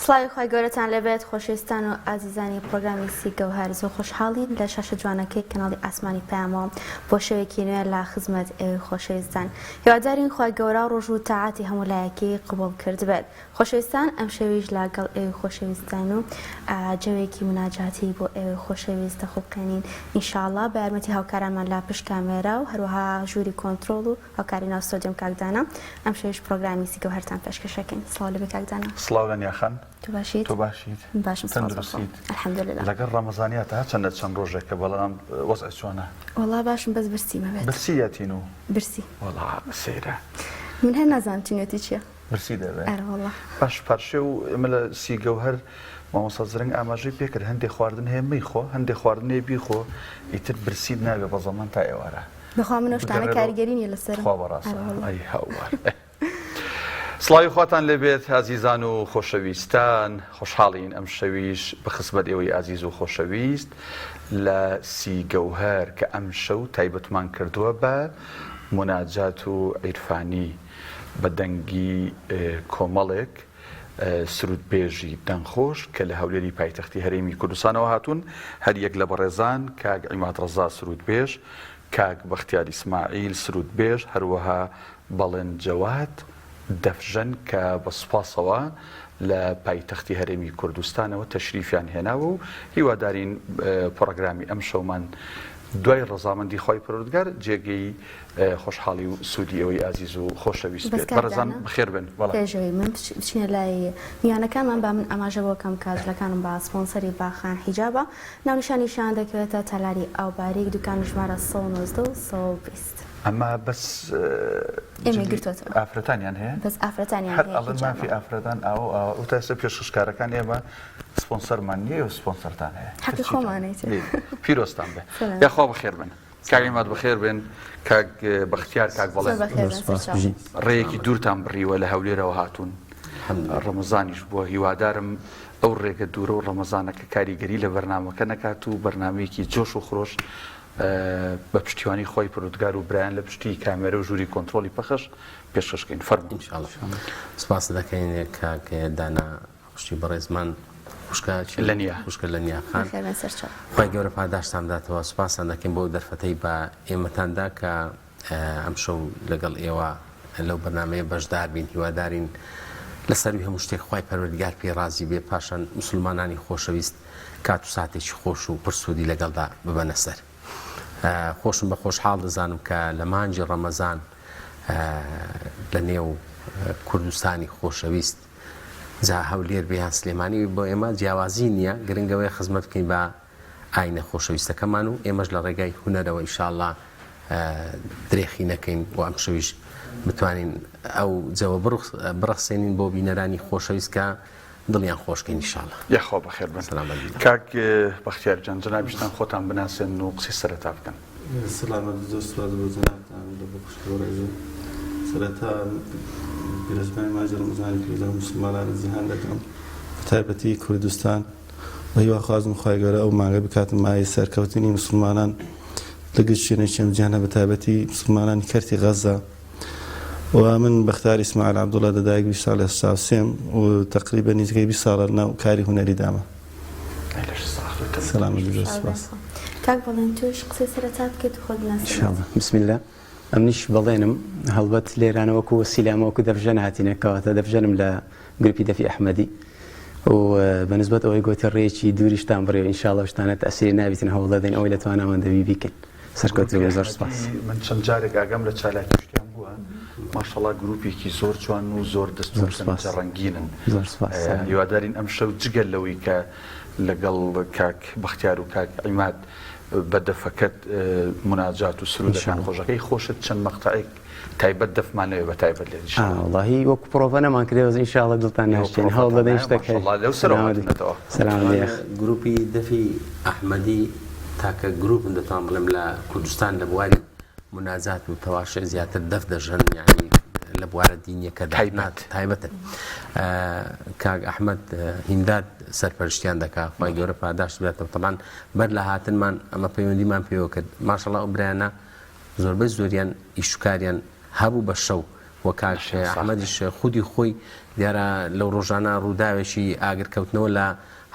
سڵاوی خوای گەورەتان لێبێت خۆشەویستان و ئازیزانی پڕۆگرامی سی گەوهەر زۆر خۆشحاڵین لە شاشە جوانەکەی کەناڵی ئاسمانی پەیامەوە بۆ شەوێکی نوێ لە خزمەت ئێوەی خۆشەویستان هیوادارین خوای گەورە ڕۆژ و تاعاتی هەموو لایەکی قبوڵ کردبێت خۆشەویستان ئەمشەویش لە گەڵ ئێوەی خۆشەویستان و جەوێکی موناجاتی بۆ ئێوەی خۆشەویست دەخوڵقێنین ان شاء اللە بە یارمەتی هاوکارانمان لە پشت کامێرا و هەروەها ژووری کۆنترۆڵ و هاوکاری ناو ستۆدیۆم کاک دانا ئەمشەویش پڕۆگرامی سی گەوهەرتان پێشکەش ئەکەین سڵاو لێبێ کاک دانا. سڵاو لە نیا خان. تۆ باشیت؟ تۆ باشیت؟ من باشم سپاس بۆ خوا. تەندروستیت؟ الحمدللە. لەگەڵ ڕەمەزانیاتە هەرچەندە چەند ڕۆژێکە بەڵام وەزعت چۆنە؟ وەڵا باشم بەس برسیم ئەبێت. برسی یا تینوو؟ برسی. وەڵا سەیرە. من هەر نازانم تینوێتی چیە. برسی دەبێ؟ ئەرە وەڵا. باش پارشێو ئێمە لە سی گەوهەر مامۆستا زرنگ ئاماژەی پێکرد هەندێ خواردن هەیە مەیخۆ هەندێ خواردن هەیە بیخۆ ئیتر برسیت نابێ بە زەمان تا ئێوارە. بەخوا من ئەو شتانە بگەڕێرەوە کاریگەری نیە لەسەرم. تخوا بەڕاستە ئەرە وەڵا. ئەی هاوار. سڵاوی خواتان لێبێت ئازیزان و خۆشەویستان خۆشحاڵین ئەم شەویش بە خزمەت ئێوەی ئازیز و خۆشەویست لە سی گەوهەر کە ئەم شەو تایبەتمان کردووە بە موناجات و عیرفانی بە دەنگی کۆمەڵێک سرودبێژی دەنگخۆش کە لە هەولێری پایتەختی هەرێمی کوردستانەوە هاتوون، هەریەک لە بەڕێزان کاک عیماد ڕەزا سرودبێژ، کاک بەختیار ئیسماعیل سرودبێژ، هەروەها بەڵێن جەواد دەفژەن کە بە سوپاسەوە لە پایتەختی هەرێمی کوردستانەوە تەشریفیان هێناوە و هیوادارین پڕۆگرامی ئەمشەومان دوای ڕەزامەندی خوای پەروەردگار جێگەی خۆشحاڵی و سوودی ئێوەی ئازیز و خۆشەویست بەس بێت. کاک بەڕێزان دانا بەخێر بێن. بەڵێ. پێش ئەوەی من بچینە لای میوانەکانمان با من ئاماژە بەوە کەم کە جلەکانم بە سپۆنسەری باخان حیجابە ناونیشانیشیان دەکەوێتە تەلاری ئاوباریک دوکانی ژمارە 119 و 120. ئەمە بەس ئێمەی جلی گرتۆتەوە. ئافرەتانیان هەیە؟ بەس ئافرەتانیان هەر هەیە ئەڵێن حیجابە. مافی ئافرەتان ئاوا و ئاوا و تا ئێستا پێشکەشکارەکان ئێمە سپۆنسەرمان نییە ئێوە سپۆنسەرتان هەیە. حەقی تر چیتان؟ خۆمانە ئیتر. پیرۆزتان بێ. سەلامەت. یاخوا بەخێر بن. کاک عیماد بەخێر بێن، کاک بەختیار، کاک زۆر بەڵێن. بەخێر بێن سپاس سەرچاو. بژین. ڕێیەکی دوورتان بڕیوە لە هەولێرەوە هاتوون، الحمدللە. ڕەمەزانیش بووە، هیوادارم ئەو ڕێگە دوورە و ڕەمەزانەکە کاریگەری لە بەرنامەکە نەکات و بەرنامەیەکی جۆش و خرۆش بە پشتیوانی خوای پەروەردگار و برایان لە پشتی کامێرە و ژووری کۆنترۆڵی پەخش پێشکەش کەین. فەرموون. ان شاء اللە. سپاست دەکەین کاک دانا. خوشکی بەڕێزمان خوشکە چی؟ لەنیا. خوشکە لەنیا خان. بەخێر بێن سەرچاو. خوای گەورە پاداشتان بداتەوە سوپاستان دەکەین بۆ ئەو دەرفەتەی بە ئێمەتان دا کە ئەمشەو لەگەڵ ئێوە لەو بەرنامەیە بەشدار بین هیوادارین لە سەروی هەموو شتێک خوای پەروەردگار پێی ڕازی بێ پاشان موسڵمانانی خۆشەویست کات و ساتێکی خۆش و پڕ سوودی لەگەڵدا ببەنە سەر خۆشم بە خۆشحاڵ دەزانم کە لە مانگی ڕەمەزان لە نێو کوردستانی خۆشەویست جا هەولێر بێ یان سلێمانی بۆ ئێمە جیاوازی نییە، گرنگ ئەوەیە خزمەت بکەین بە ئاینە خۆشەویستەکەمان و ئێمەش لە ڕێگای هونەرەوە ئیشاڵڵا درێخی نەکەین و ئەمشەویش بتوانین ئەو جەوە بڕەخسێنین بۆ بینەرانی خۆشەویست کە دڵیان خۆشکەین ئیشاڵڵا. یاخوا بەخێر بن. سەلامەت بن. کاک بەختیار گیان جەنابیشتان خۆتان بناسێنن و قسەی سەرەتا بکەن. سەلامەت زۆر سوپاس بۆ جەنابتان و بۆ خوشکە بەڕێزم سەرەتا پیرۆزبای مانگی ڕەمەزانی پیرۆز لە هەموو موسڵمانانی جیهان دەکەم بە تایبەتی کوردستان و هیواخوازم خوای گەورە ئەو مانگە بکاتە مایەی سەرکەوتنی موسڵمانان لە گشت شوێنێکی ئەم جیهانە بە تایبەتی موسڵمانانی کەرتی غەزە و من بەختیار ئیسماعیل عەبدوڵا لە دایک بووی ساڵی 83 و تقریبا نزیکەی 20 ساڵە لەناو کاری هونەری دامە. سەلامەت بی زۆر سوپاس. کاک بەڵێن تۆش قسەی سەرەتا بکەیت و خۆت بناسێنیت. ان شاء اللە بسم اللە ئەمنیش بەڵێنم هەڵبەت لێرانە وەکو وەسیلە ئەمە وەکو دەفژەن هاتینە کەواتە دەفژەنم لە گروپی دەفی ئەحمەدی و بە نسبەت ئەوەی گۆتی ڕێیەکی دووریشتان بڕیوە ان شاء اللە ئەو شتانە تەئسیری نابیتن هەوڵ دەدەین ئەوەی لە توانامان دەبی بیکەین سەرکەوتوو بن زۆر سوپاس. من چەند جارێک ئاگام لە چالاکی شتیان بووە ماشەڵا گروپێکی زۆر جوان و زۆر دەست و پەنجە ڕەنگینن زۆر سوپاس هیوادارین ئەمشەو جگە لەوەی کە لەگەڵ کاک بەختیار و کاک عیماد بە دەفەکەت موناجات و سرودەکان خۆشەکەی خۆشت چەند مەقتەعێک تایبەت دەفمان نەوێ بە تایبەت لێ وەڵاهی وەکو پرۆڤە نەمان کرێ بەس ئینشاڵڵا دڵتان ناشکێن هەوڵ دەدەین شتێک هەیە لەو سەرەوە هاتوونەتەوە سەلام لێ گروپی دەفی ئەحمەدی تاکە گروپن دەتوان بڵێم لە کوردستان لە بواری موناجات و تەواشع زیاتر دەف دەژەن یعنی لە بوارە دینیەکەدا تایبەت تایبەتن کاک ئەحمەد هیمداد سەرپەرشتیان دەکا خوای گەورە پاداشت بداتەوە تەبان بەر لە هاتنمان ئەمە پەیوەندیمان پێوە کرد ماشەڵا ئەو برایانە زۆربەی زۆریان ئیش و کاریان هەبوو بە شەو. و کاک ئەحمەدیش خودی خۆی دیارە لەو ڕۆژانە ڕووداوێکی ئاگرکەوتنەوە لە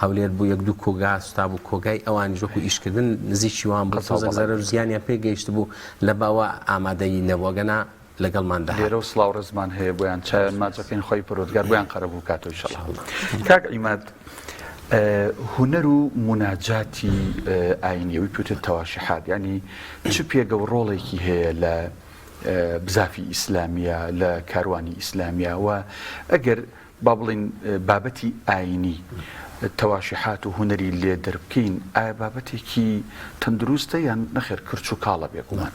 هەولێر بوو یەک دوو کۆگا سوتابوو کۆگای ئەوانیش وەکو ئیشکردن نزیکی وان بوو تۆزێک زەرەر و زیانیان پێ گەیشتبوو لە باوە ئامادەیی نەبوو ئەگەنا لەگەڵمان دەهات. لێرەو سڵاو ڕێزمان هەیە بۆیان چاویان ماچ ئەکەین خوای پەروەردگار بۆیان قەرەبوو بکاتەوە ئیشەڵا. کاک عیماد هونەر و موناجاتی ئاینی ئەوی پێوترێت تەواشحات یانی چ پێگە و ڕۆڵێکی هەیە لە بزافی ئیسلامیە لە کاروانی ئیسلامیە و ئەگەر با بڵێین بابەتی ئاینی تەواشحات و هونەری لێ دەربکەین ئایا بابەتێکی تەندروستە یان نەخێر کرچ و کاڵە بێگومان؟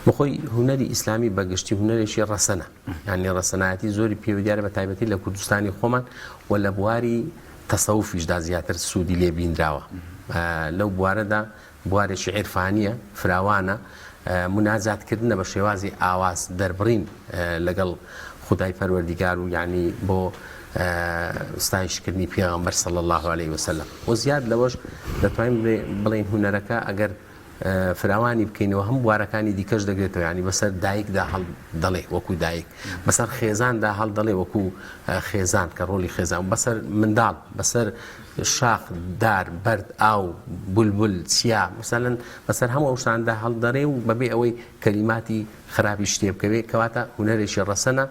بەخۆی هونەری ئیسلامی بە گشتی هونەرێکی ڕەسەنە یانی ڕەسەنایەتی زۆری پێوە دیارە بە تایبەتی لە کوردستانی خۆمان و لە بواری تەسەوفیشدا زیاتر سوودی لێ بینراوە لەو بوارەدا بوارێکی عیرفانییە، فراوانە، موناجات کردنە بە شێوازی ئاواز دەربڕین لەگەڵ خودای پەروەردیگار و یانی بۆ ستایش کردنی پێغەمبەر صلی اللە علیه وسلم و زیاد لەوەش دەتوانین بڵێین هونەرەکە ئەگەر فراوانی بکەینەوە هەم بوارەکانی دیکەش دەگرێتەوە ینی بەسەر دایکدا هەڵ دەڵێ وەکو دایک بەسەر خێزاندا هەڵدەڵێ وەکو خێزان کە ڕۆڵی خێزان بەسەر منداڵ بەسەر شاخ، دار، بەرد، ئاو، بولبول، چیا، مەسەلەن بەسەر هەموو ئەو شتانەدا هەڵدەڕێ و بەبێ ئەوەی کەلیماتی خراپیش تێ بکەوێ، کەواتە هونەرێکی ڕەسەنە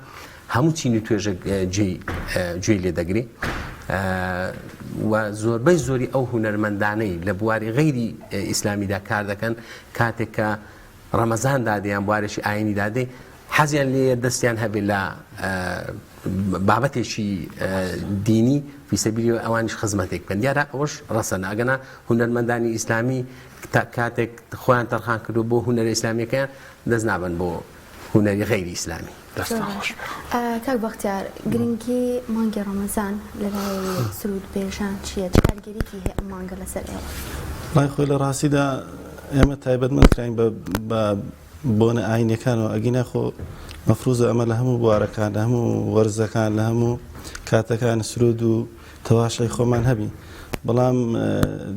هەموو چین و توێژێک جێی گوێی لێ دەگرێ و زۆربەی زۆری ئەو هونەرمەندانەی لە بواری غەیری ئیسلامیدا کار دەکەن کاتێک کە ڕەمەزان دادێ یان بوارێکی ئاینی دادێ حەزیان لێیە دەستیان هەبێ لە بابەتێکی دینی فی سەبیلی ئەوانیش خزمەتێک بکەن دیارە ئەوەش ڕەسەنە ئەگەنا هونەرمەندانی ئیسلامی کاتێک خۆیان تەرخان کردو بۆ هونەرە ئیسلامیەکەیان دەست نابن بۆ هونەری غەیری ئیسلامی. دەستتان خۆش بێ. کاک بەختیار گرنگی مانگی ڕەمەزان لەلای سرود بێژان چییە؟ چ کاریگەریکی هەیە ئەم مانگە لەسەر ئێوە؟ ڕای خۆی لە ڕاستیدا ئێمە تایبەتمەند کراین بە بۆنە ئاینیەکانەوە ئەگینا خۆ مەفروزە ئەمە لە هەموو بوارەکان لە هەموو وەرزەکان لە هەموو کاتەکان سرود و تەواشای خۆمان هەبی بەڵام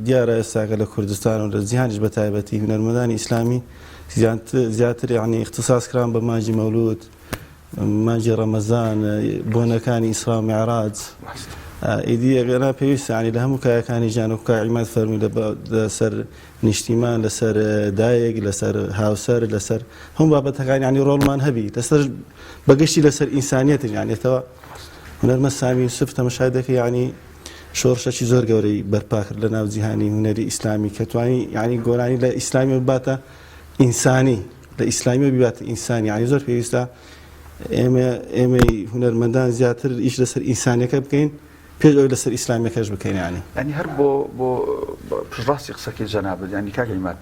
دیارە ئێستاکە لە کوردستان و لە جیهانیش بە تایبەتی هونەرمەندانی ئیسلامی زیاتر یعنی اختصاص کران بە مانگی مەولود مانگی ڕەمەزان، بۆنەکانی ئیسرا و میعراج، ئیدی ئەگەرنا پێویستە یانی لە هەموو کایەکانی ژیان وەکو کاک عیماد فەرمووی لەسەر نیشتیمان، لەسەر دایک، لەسەر هاوسەر، لەسەر هەموو بابەتەکان یانی ڕۆڵمان هەبی لەسەر بەگشتی لەسەر ئینسانیەتش یانی تەوا هونەرمەند سامی یوسف تەمەشای دەکەی یانی شۆڕشێکی زۆر گەورەی بەرپا کرد لە ناو جیهانی هونەری ئیسلامی کە توانی یانی گۆرانی لە ئیسلامی بباتە ئینسانی لە ئیسلامیەوە بیباتە ئینسانی یانی زۆر پێویستە ئێمە ئێمەی هونەرمەندان زیاتر ئیش لەسەر ئینسانیەکە بکەین پێش ئەوەی لەسەر ئیسلامیەکەش بکەین یانی. یانی هەر بۆ بۆ پشتڕاستی قسەکەی جەنابت یانی کاک عیماد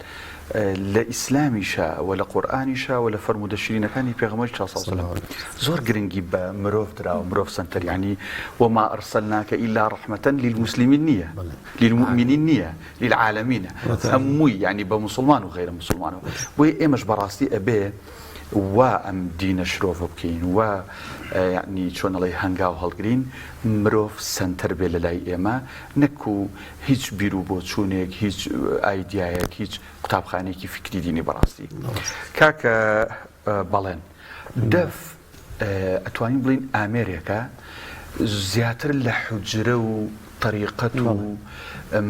لە ئیسلامیشا و لە قورئانیشا و لە فەرموودە شیرینەکانی پێغەمبەری صلی الله علیه و سلم زۆر گرنگی بە مرۆڤ دراوە مرۆڤ سەنتەر یانی وما ارسلناک الا رحمة للمسلمین نییە للمؤمنین نییە للعالمین هەمووی یانی بە موسڵمان و غەیرە موسڵمانەوە بۆیە ئێمەش بەڕاستی ئەبێ وا ئەم دینە شرۆڤە بکەین و یعنی چۆن ئەڵێی هەنگاو هەڵگرین مرۆڤ سەنتەر بێ لە لای ئێمە نەکو هیچ بیر و بۆچوونێک هیچ ئایدیایەک هیچ قوتابخانەیەکی فیکری دینی بەڕاستی کاکە بەڵێن دەف ئەتوانین بڵین ئامێرێکە زیاتر لە حوجرە و تەریقەت و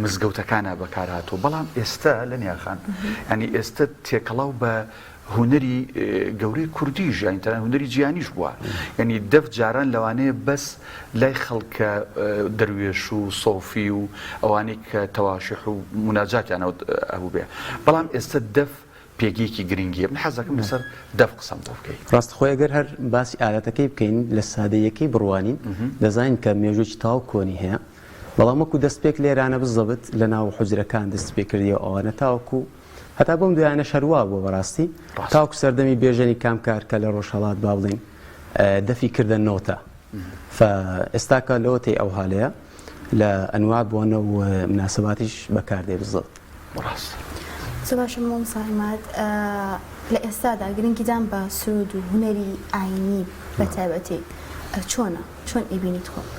مزگەوتەکانە بەکارهاتوو بەڵام ئێستا لە نیاخان ینی ئێستا تێکەڵاو بە هونەری گەورەی کوردیش یانی تەنانەت هونەری جیهانیش بووە یانی دەف جاران لەوانەیە بەس لای خەڵکە دەروێش و سۆفی و ئەوانەی کە تەواشح و مناجاتیان هەبوو بێ بەڵام ئێستا دەف پێگەیەکی گرنگیە من حەزەکەم لەسەر دەف قسەم بۆ بکەی. ڕاست خۆی ئەگەر هەر باسی ئالەتەکەی بکەین لە سادەییەکەی بڕوانین دەزانین کە مێژووێکی تەواو کۆنی هەیە بەڵام وەکو دەستپێک لێرانە بزەبت لە ناو حوجرەکان دەستی پێکردیەوە ئەوانە تاوەکو هەتا بەم دوایانەش هەر وا بووە بەڕاستی تاوەکو سەردەمی بێژەنی کامکار کە لە ڕۆژهەڵات با بڵێین دەفی کردە نۆتە ف ئێستاکە لەوەتەی ئەو هالەیە لە ئەنوا بۆنە و مناسباتیش بەکاردێ بزەبت. ڕاستە. زۆر باشە مامۆستا عیماد لە ئێستادا گرنگیدان بە سرود و هونەری ئاینی بە تایبەتی چۆنە؟ چۆن ئەیبینیت خۆت؟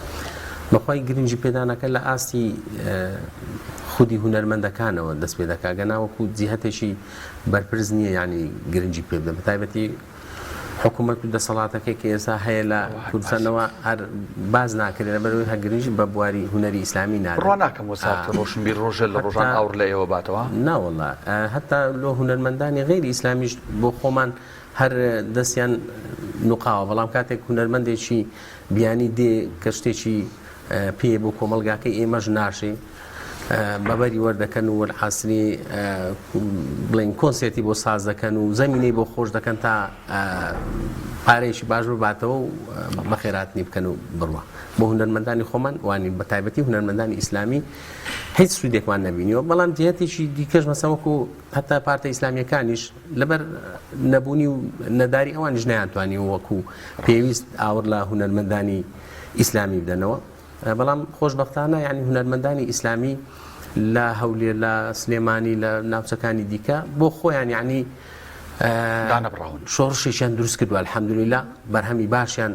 بەخوای گرنگی پێدانەکە لە ئاستی خودی هونەرمەندەکانەوە دەست پێ دەکا گەنا وەکو جیهتێکی بەرپرس نییە ینی گرنگی پێ بدەن بە تایبەتی حکوومەت و دەسەڵاتەکەی کە ئێستا هەیە لە کوردستانەوە هەر باز ناکرێت لەبەرئەوەی هەر گرنگی بە بواری هونەری ئیسلامی نادەن. بڕوا ناکەم وەزارەتی ڕۆشنبیر ڕۆژێ لە ڕۆژان ئاوڕ لە ئێوە باتەوە. نا وەڵا هەتا لۆ هونەرمەندانی غەیری ئیسلامیش بۆ خۆمان هەر دەستیان نوقاوە بەڵام کاتێک هونەرمەندێکی بیانی دێ کە شتێکی پێیە بۆ کۆمەڵگاکەی ئێمەش ناشێ بەبەری وەردەکەن و وەلحاسری بڵێن کۆنسێرتی بۆ ساز دەکەن و زەمینەی بۆ خۆش دەکەن تا پارەیەکی باش بباتەوە و بەخێراتنی بکەن و بڕوا بۆ هونەرمەندانی خۆمان وانی بە تایبەتی هونەرمەندانی ئیسلامی هیچ سوودێکمان نەبینیوە بەڵام جهتێکی دیکەش مەسە وەکو هەتا پارتە ئیسلامیەکانیش لەبەر نەبوونی و نەداری ئەوانیش نەیانتوانی وەکو پێویست ئاوڕ لە هونەرمەندانی ئیسلامی بدەنەوە بەڵام خۆشبەختانە یعنی هونەرمەندانی ئیسلامی لە هەولێر لە سلێمانی لە ناوچەکانی دیکە بۆ خۆیان یعنی دانەبڕاون شۆڕشێکیان دروست کردووە الحەمدللە بەرهەمی باشیان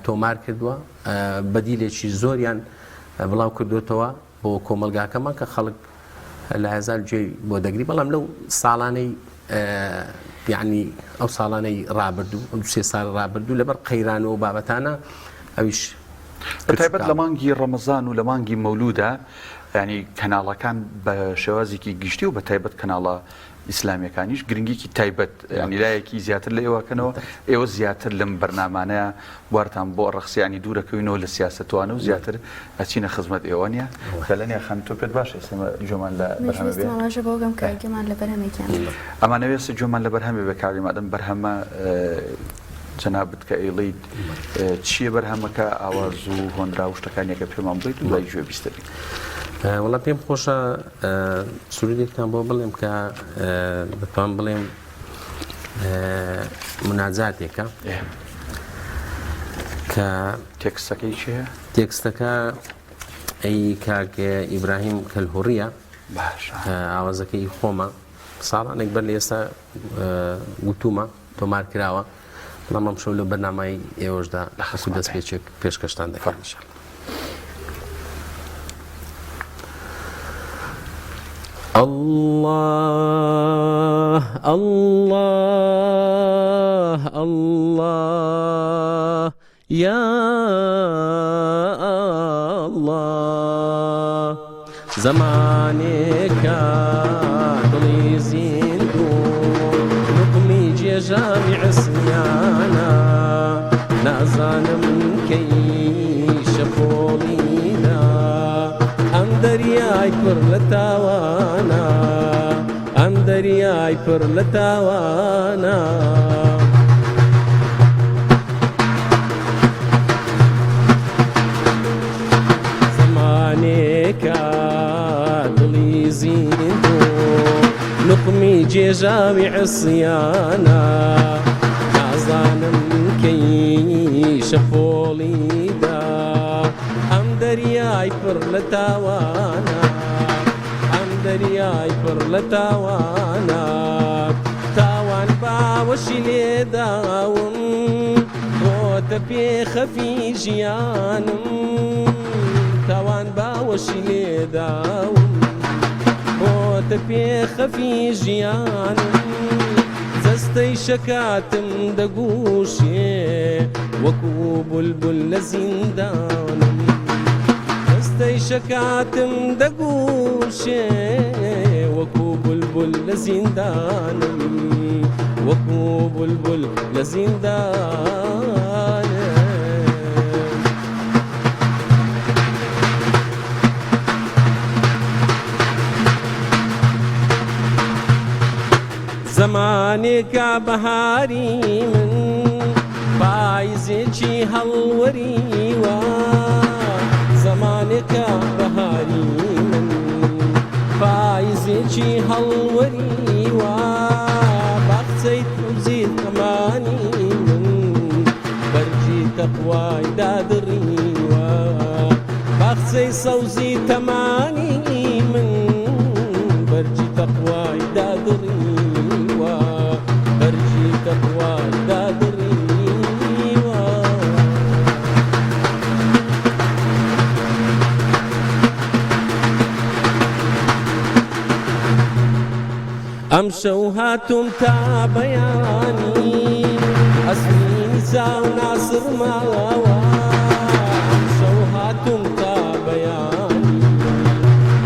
تۆمار کردووە بەدیلێکی زۆریان بڵاو کردوێتەوە بۆ کۆمەڵگاکەمان کە خەڵک لە هەزار گوێی بۆ دەگری بەڵام لەو ساڵانەی یعنی ئەو ساڵانەی ڕابردوو ئەو سێ ساڵ ڕابردوو لەبەر قەیران و بابەتانە ئەویش بەتایبەت لە مانگی ڕەمەزان و لە مانگی مەولودا ینی کەناڵەکان بە شێوازێکی گشتی و بە تایبەت کەناڵە ئیسلامیەکانیش گرنگیکی تایبەت ینی لایەکی زیاتر لە ئێوەکەنەوە ئێوە زیاتر لەم بەرنامانەیە بوارتان بۆ ڕەخسیانی دوورەکەوینەوە لە سیاسەتوانە و زیاتر ئەچینە خزمەت ئێوە نیە بەلەنیا خان تۆ پێت باشە ئێستا ئێمە گوێمان لە منیش بەرهەمە بێ ویستم ئاماژە بەوە بکەم کە گوێمان لە بەرهەمێکیان بێت. ئەمانەوێ ئێستا گوێمان لە بەرهەمێ بێ کاک عیماد ئەم بەرهەمە جەنابت کە ئەیڵێیت چییە بەرهەمەکە ئاواز و هۆنراو و شتەکانی ئەگەر پێمان بڵێیت و دوای گوێ بیستە بین. وەڵا پێم خۆشە سرودێکتان بۆ بڵێم کە دەتوان بڵێم مناجاتێکە کە تێکستەکەی چیە؟ تێکستەکە ئەی کاک ئیبراهیم کەلهوڕیە باشە ئاوازەکەی خۆمە ساڵانێک بەر لە ئێستا گوتومە تۆمار کراوە بەڵام ئەمشەو لە بەرنامەی ئێوەشدا لە وەکو خزمەتای. دەستپێکێک پێشکەشتان دەکەم فەرموو. إن شاء الله. الله الله الله یا اللە زەمانێکە دڵی زیندوو نوقمی جێژاوی عسیانە نازانم کەی شەپۆڵی دا ئەم دەریای پڕ لە تاوانە ئەم دەریای پڕ لە تاوانە. زمانێکە دڵی زیندوو نوقمی جێژاوی عسیانە نازانم کەی شەپۆڵی دا ئەم دەریای پڕ لە تاوانە. ئەم دەریای پڕ لە تاوانە تاوان باوەشی لێداوم بۆتە پێخەفی ژیانم تاوان باوەشی لێداوم بۆتە پێخەفی ژیانم جەستەی شەکاتم دەگوشێ وەکو بولبول لە زیندانم دەستەی شەکاتم دەگوشێ وەکو بولبول لە زیندانم وەکو بولبول لە زیندانم. زەمانێکە بەهاری من پایزێکی هەڵوەریوە زەمانێکە بەهاری من پایزێکی هەڵوەریوە باخچەی توزی تەمانی من بەرگی تەقوای دادڕیوە باخچەی سەوزی تەمانی من بەرگی تەقوای دادڕیوە بەرگی تەقوای دادڕیوە. ئەمشەو هاتووم تا بەیانی. ئەسرینی چاو ناسڕماوە ئەمشەو هاتووم تا بەیانی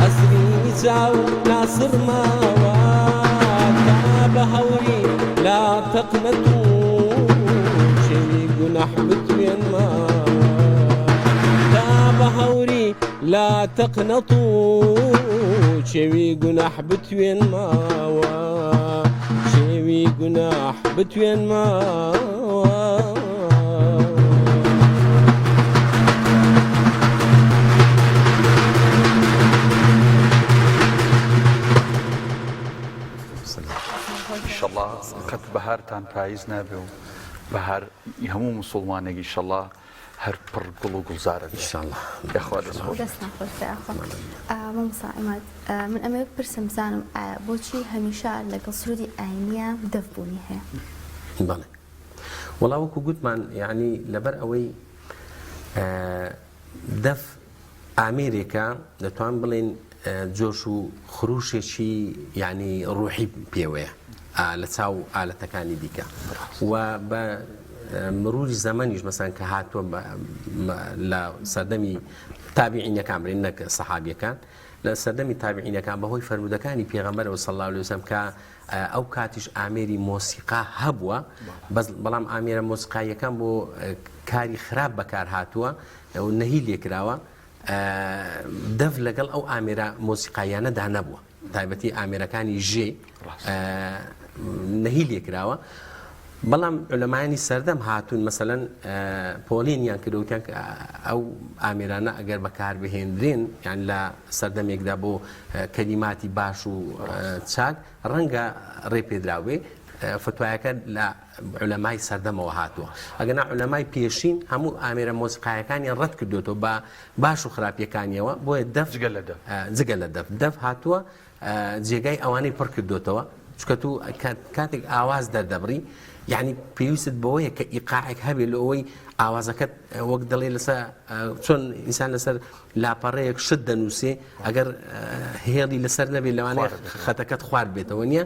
ئەسرینی چاو ناسڕماوە تا بە هەوری لا تەقنەتوو چێوی گوناح بتوێنماوە تا بە هەوری لا تەقنەتوو چێوی گوناح بتوێنماوە چێوی گوناح بتوێنماوە. ئیشەڵا قەت بەهارتان پایز نابێ و بەهار هەموو مسوڵمانێک ئیشەڵا هەر پڕ گوڵ و گوڵزارە بێ ئیشەڵا یاخوا دەست خۆش. دەستتان خۆش بێ یاخوا مامۆستا عیماد من ئەمەوێ بپرسم بزانم ئایا بۆچی هەمیشە لەگەڵ سرودی ئاینیە دەف بوونی هەیە؟ بەڵێ وەڵا وەکو گوتمان یعنی لەبەر ئەوەی دەف ئامێرێکە دەتوان بڵێن جۆش و خروشێکی یعنی ڕوحی پێوەیە لە چاو ئالەتەکانی دیکە و بە مروری زەمەنیش مەسەن کە هاتووە لە سەردەمی تابعینەکان بڵێن نەک سەحابیەکان لە سەردەمی تابعینەکان بەهۆی فەرموودەکانی پێغەمبەرەوە صلی الله علیه وسلم کە ئەو کاتیش ئامێری مۆسیقا هەبووە بەس بەڵام ئامێرە مۆسیقاییەکان بۆ کاری خراپ بەکار هاتووە و نەهی لێکراوە دەف لەگەڵ ئەو ئامێرە مۆسیقاییانەدا نەبووە تایبەتی ئامێرەکانی ژێ نەهی لێکراوە بەڵام عولەمایانی سەردەم هاتوون مەسەلەن پۆلینیان کردوتیان ئەو ئامێرانە ئەگەر بەکار بهێنرێن یان لە سەردەمێکدا بۆ کەلیماتی باش و چاک ڕەنگە ڕێ پێدراوێ فتوایەکە لە عولەمای سەردەمەوە هاتووە ئەگەنا عولەمای پێشین هەموو ئامێرە مۆسیقایەکانیان ڕەت کردوێتەوە بە باش و خراپیەکانیەوە بۆیە دەف جگە لە دەف جگە لە دەف دەف هاتووە جێگای ئەوانەی پڕ کردوێتەوە چونکە تو کاتێک ئاواز دەردەبڕی یعنی پێویستت بەوەیە کە ئیقاعێک هەبێ لە ئەوەی ئاوازەکەت وەک دەڵێ لەسەر چۆن ئینسان لەسەر لاپەڕەیەک شت دەنووسێ ئەگەر هێڵی لەسەر نەبێت لەوانەیە خەتەکەت خوار بێتەوە نییە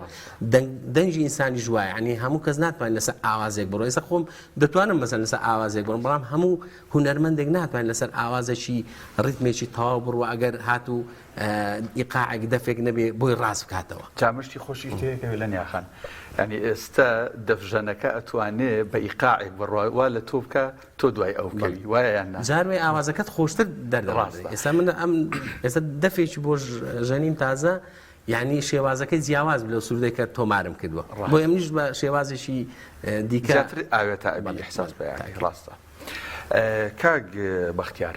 دەنگی ئینسانیش وایە ینی هەموو کەس ناتوانێت لەسەر ئاوازێک بڕۆ ئێستا خۆم دەتوانم مەسەن لەسەر ئاوازێک بڕۆم بەڵام هەموو هونەرمەندێک ناتوانێت لەسەر ئاوازێکی ڕیتمێکی تەواو بڕوە ئەگەر هاتوو ئیقاعێک دەفێک نەبێ بۆی ڕاست بکاتەوە. جا مشتی خۆشیش تێکەوێ لە نیاخان یانی ئێستە دەفژەنەکە ئەتوانێ بە ئیقاعێک بڕوا وا لە تۆ بکا تۆ دوای ئەو بکەوی وایە یان نا؟ جار وێ ئاوازەکەت خۆشتر دەردەبڕێ ڕاستە. ئێستا من ئەم ئێستا دەفێکی بۆ ژەنیم تازە یعنی شێوازەکەی جیاواز بوو لەو سرودەی کە تۆمارم کردووە ڕاستە. بۆیە منیش بە شێوازێکی دیکە زیاتر ئاوێتە ئەبی بەڵێ ئیحساس بەڵێ بە یانی تاکید. ڕاستە. کاک بەختیار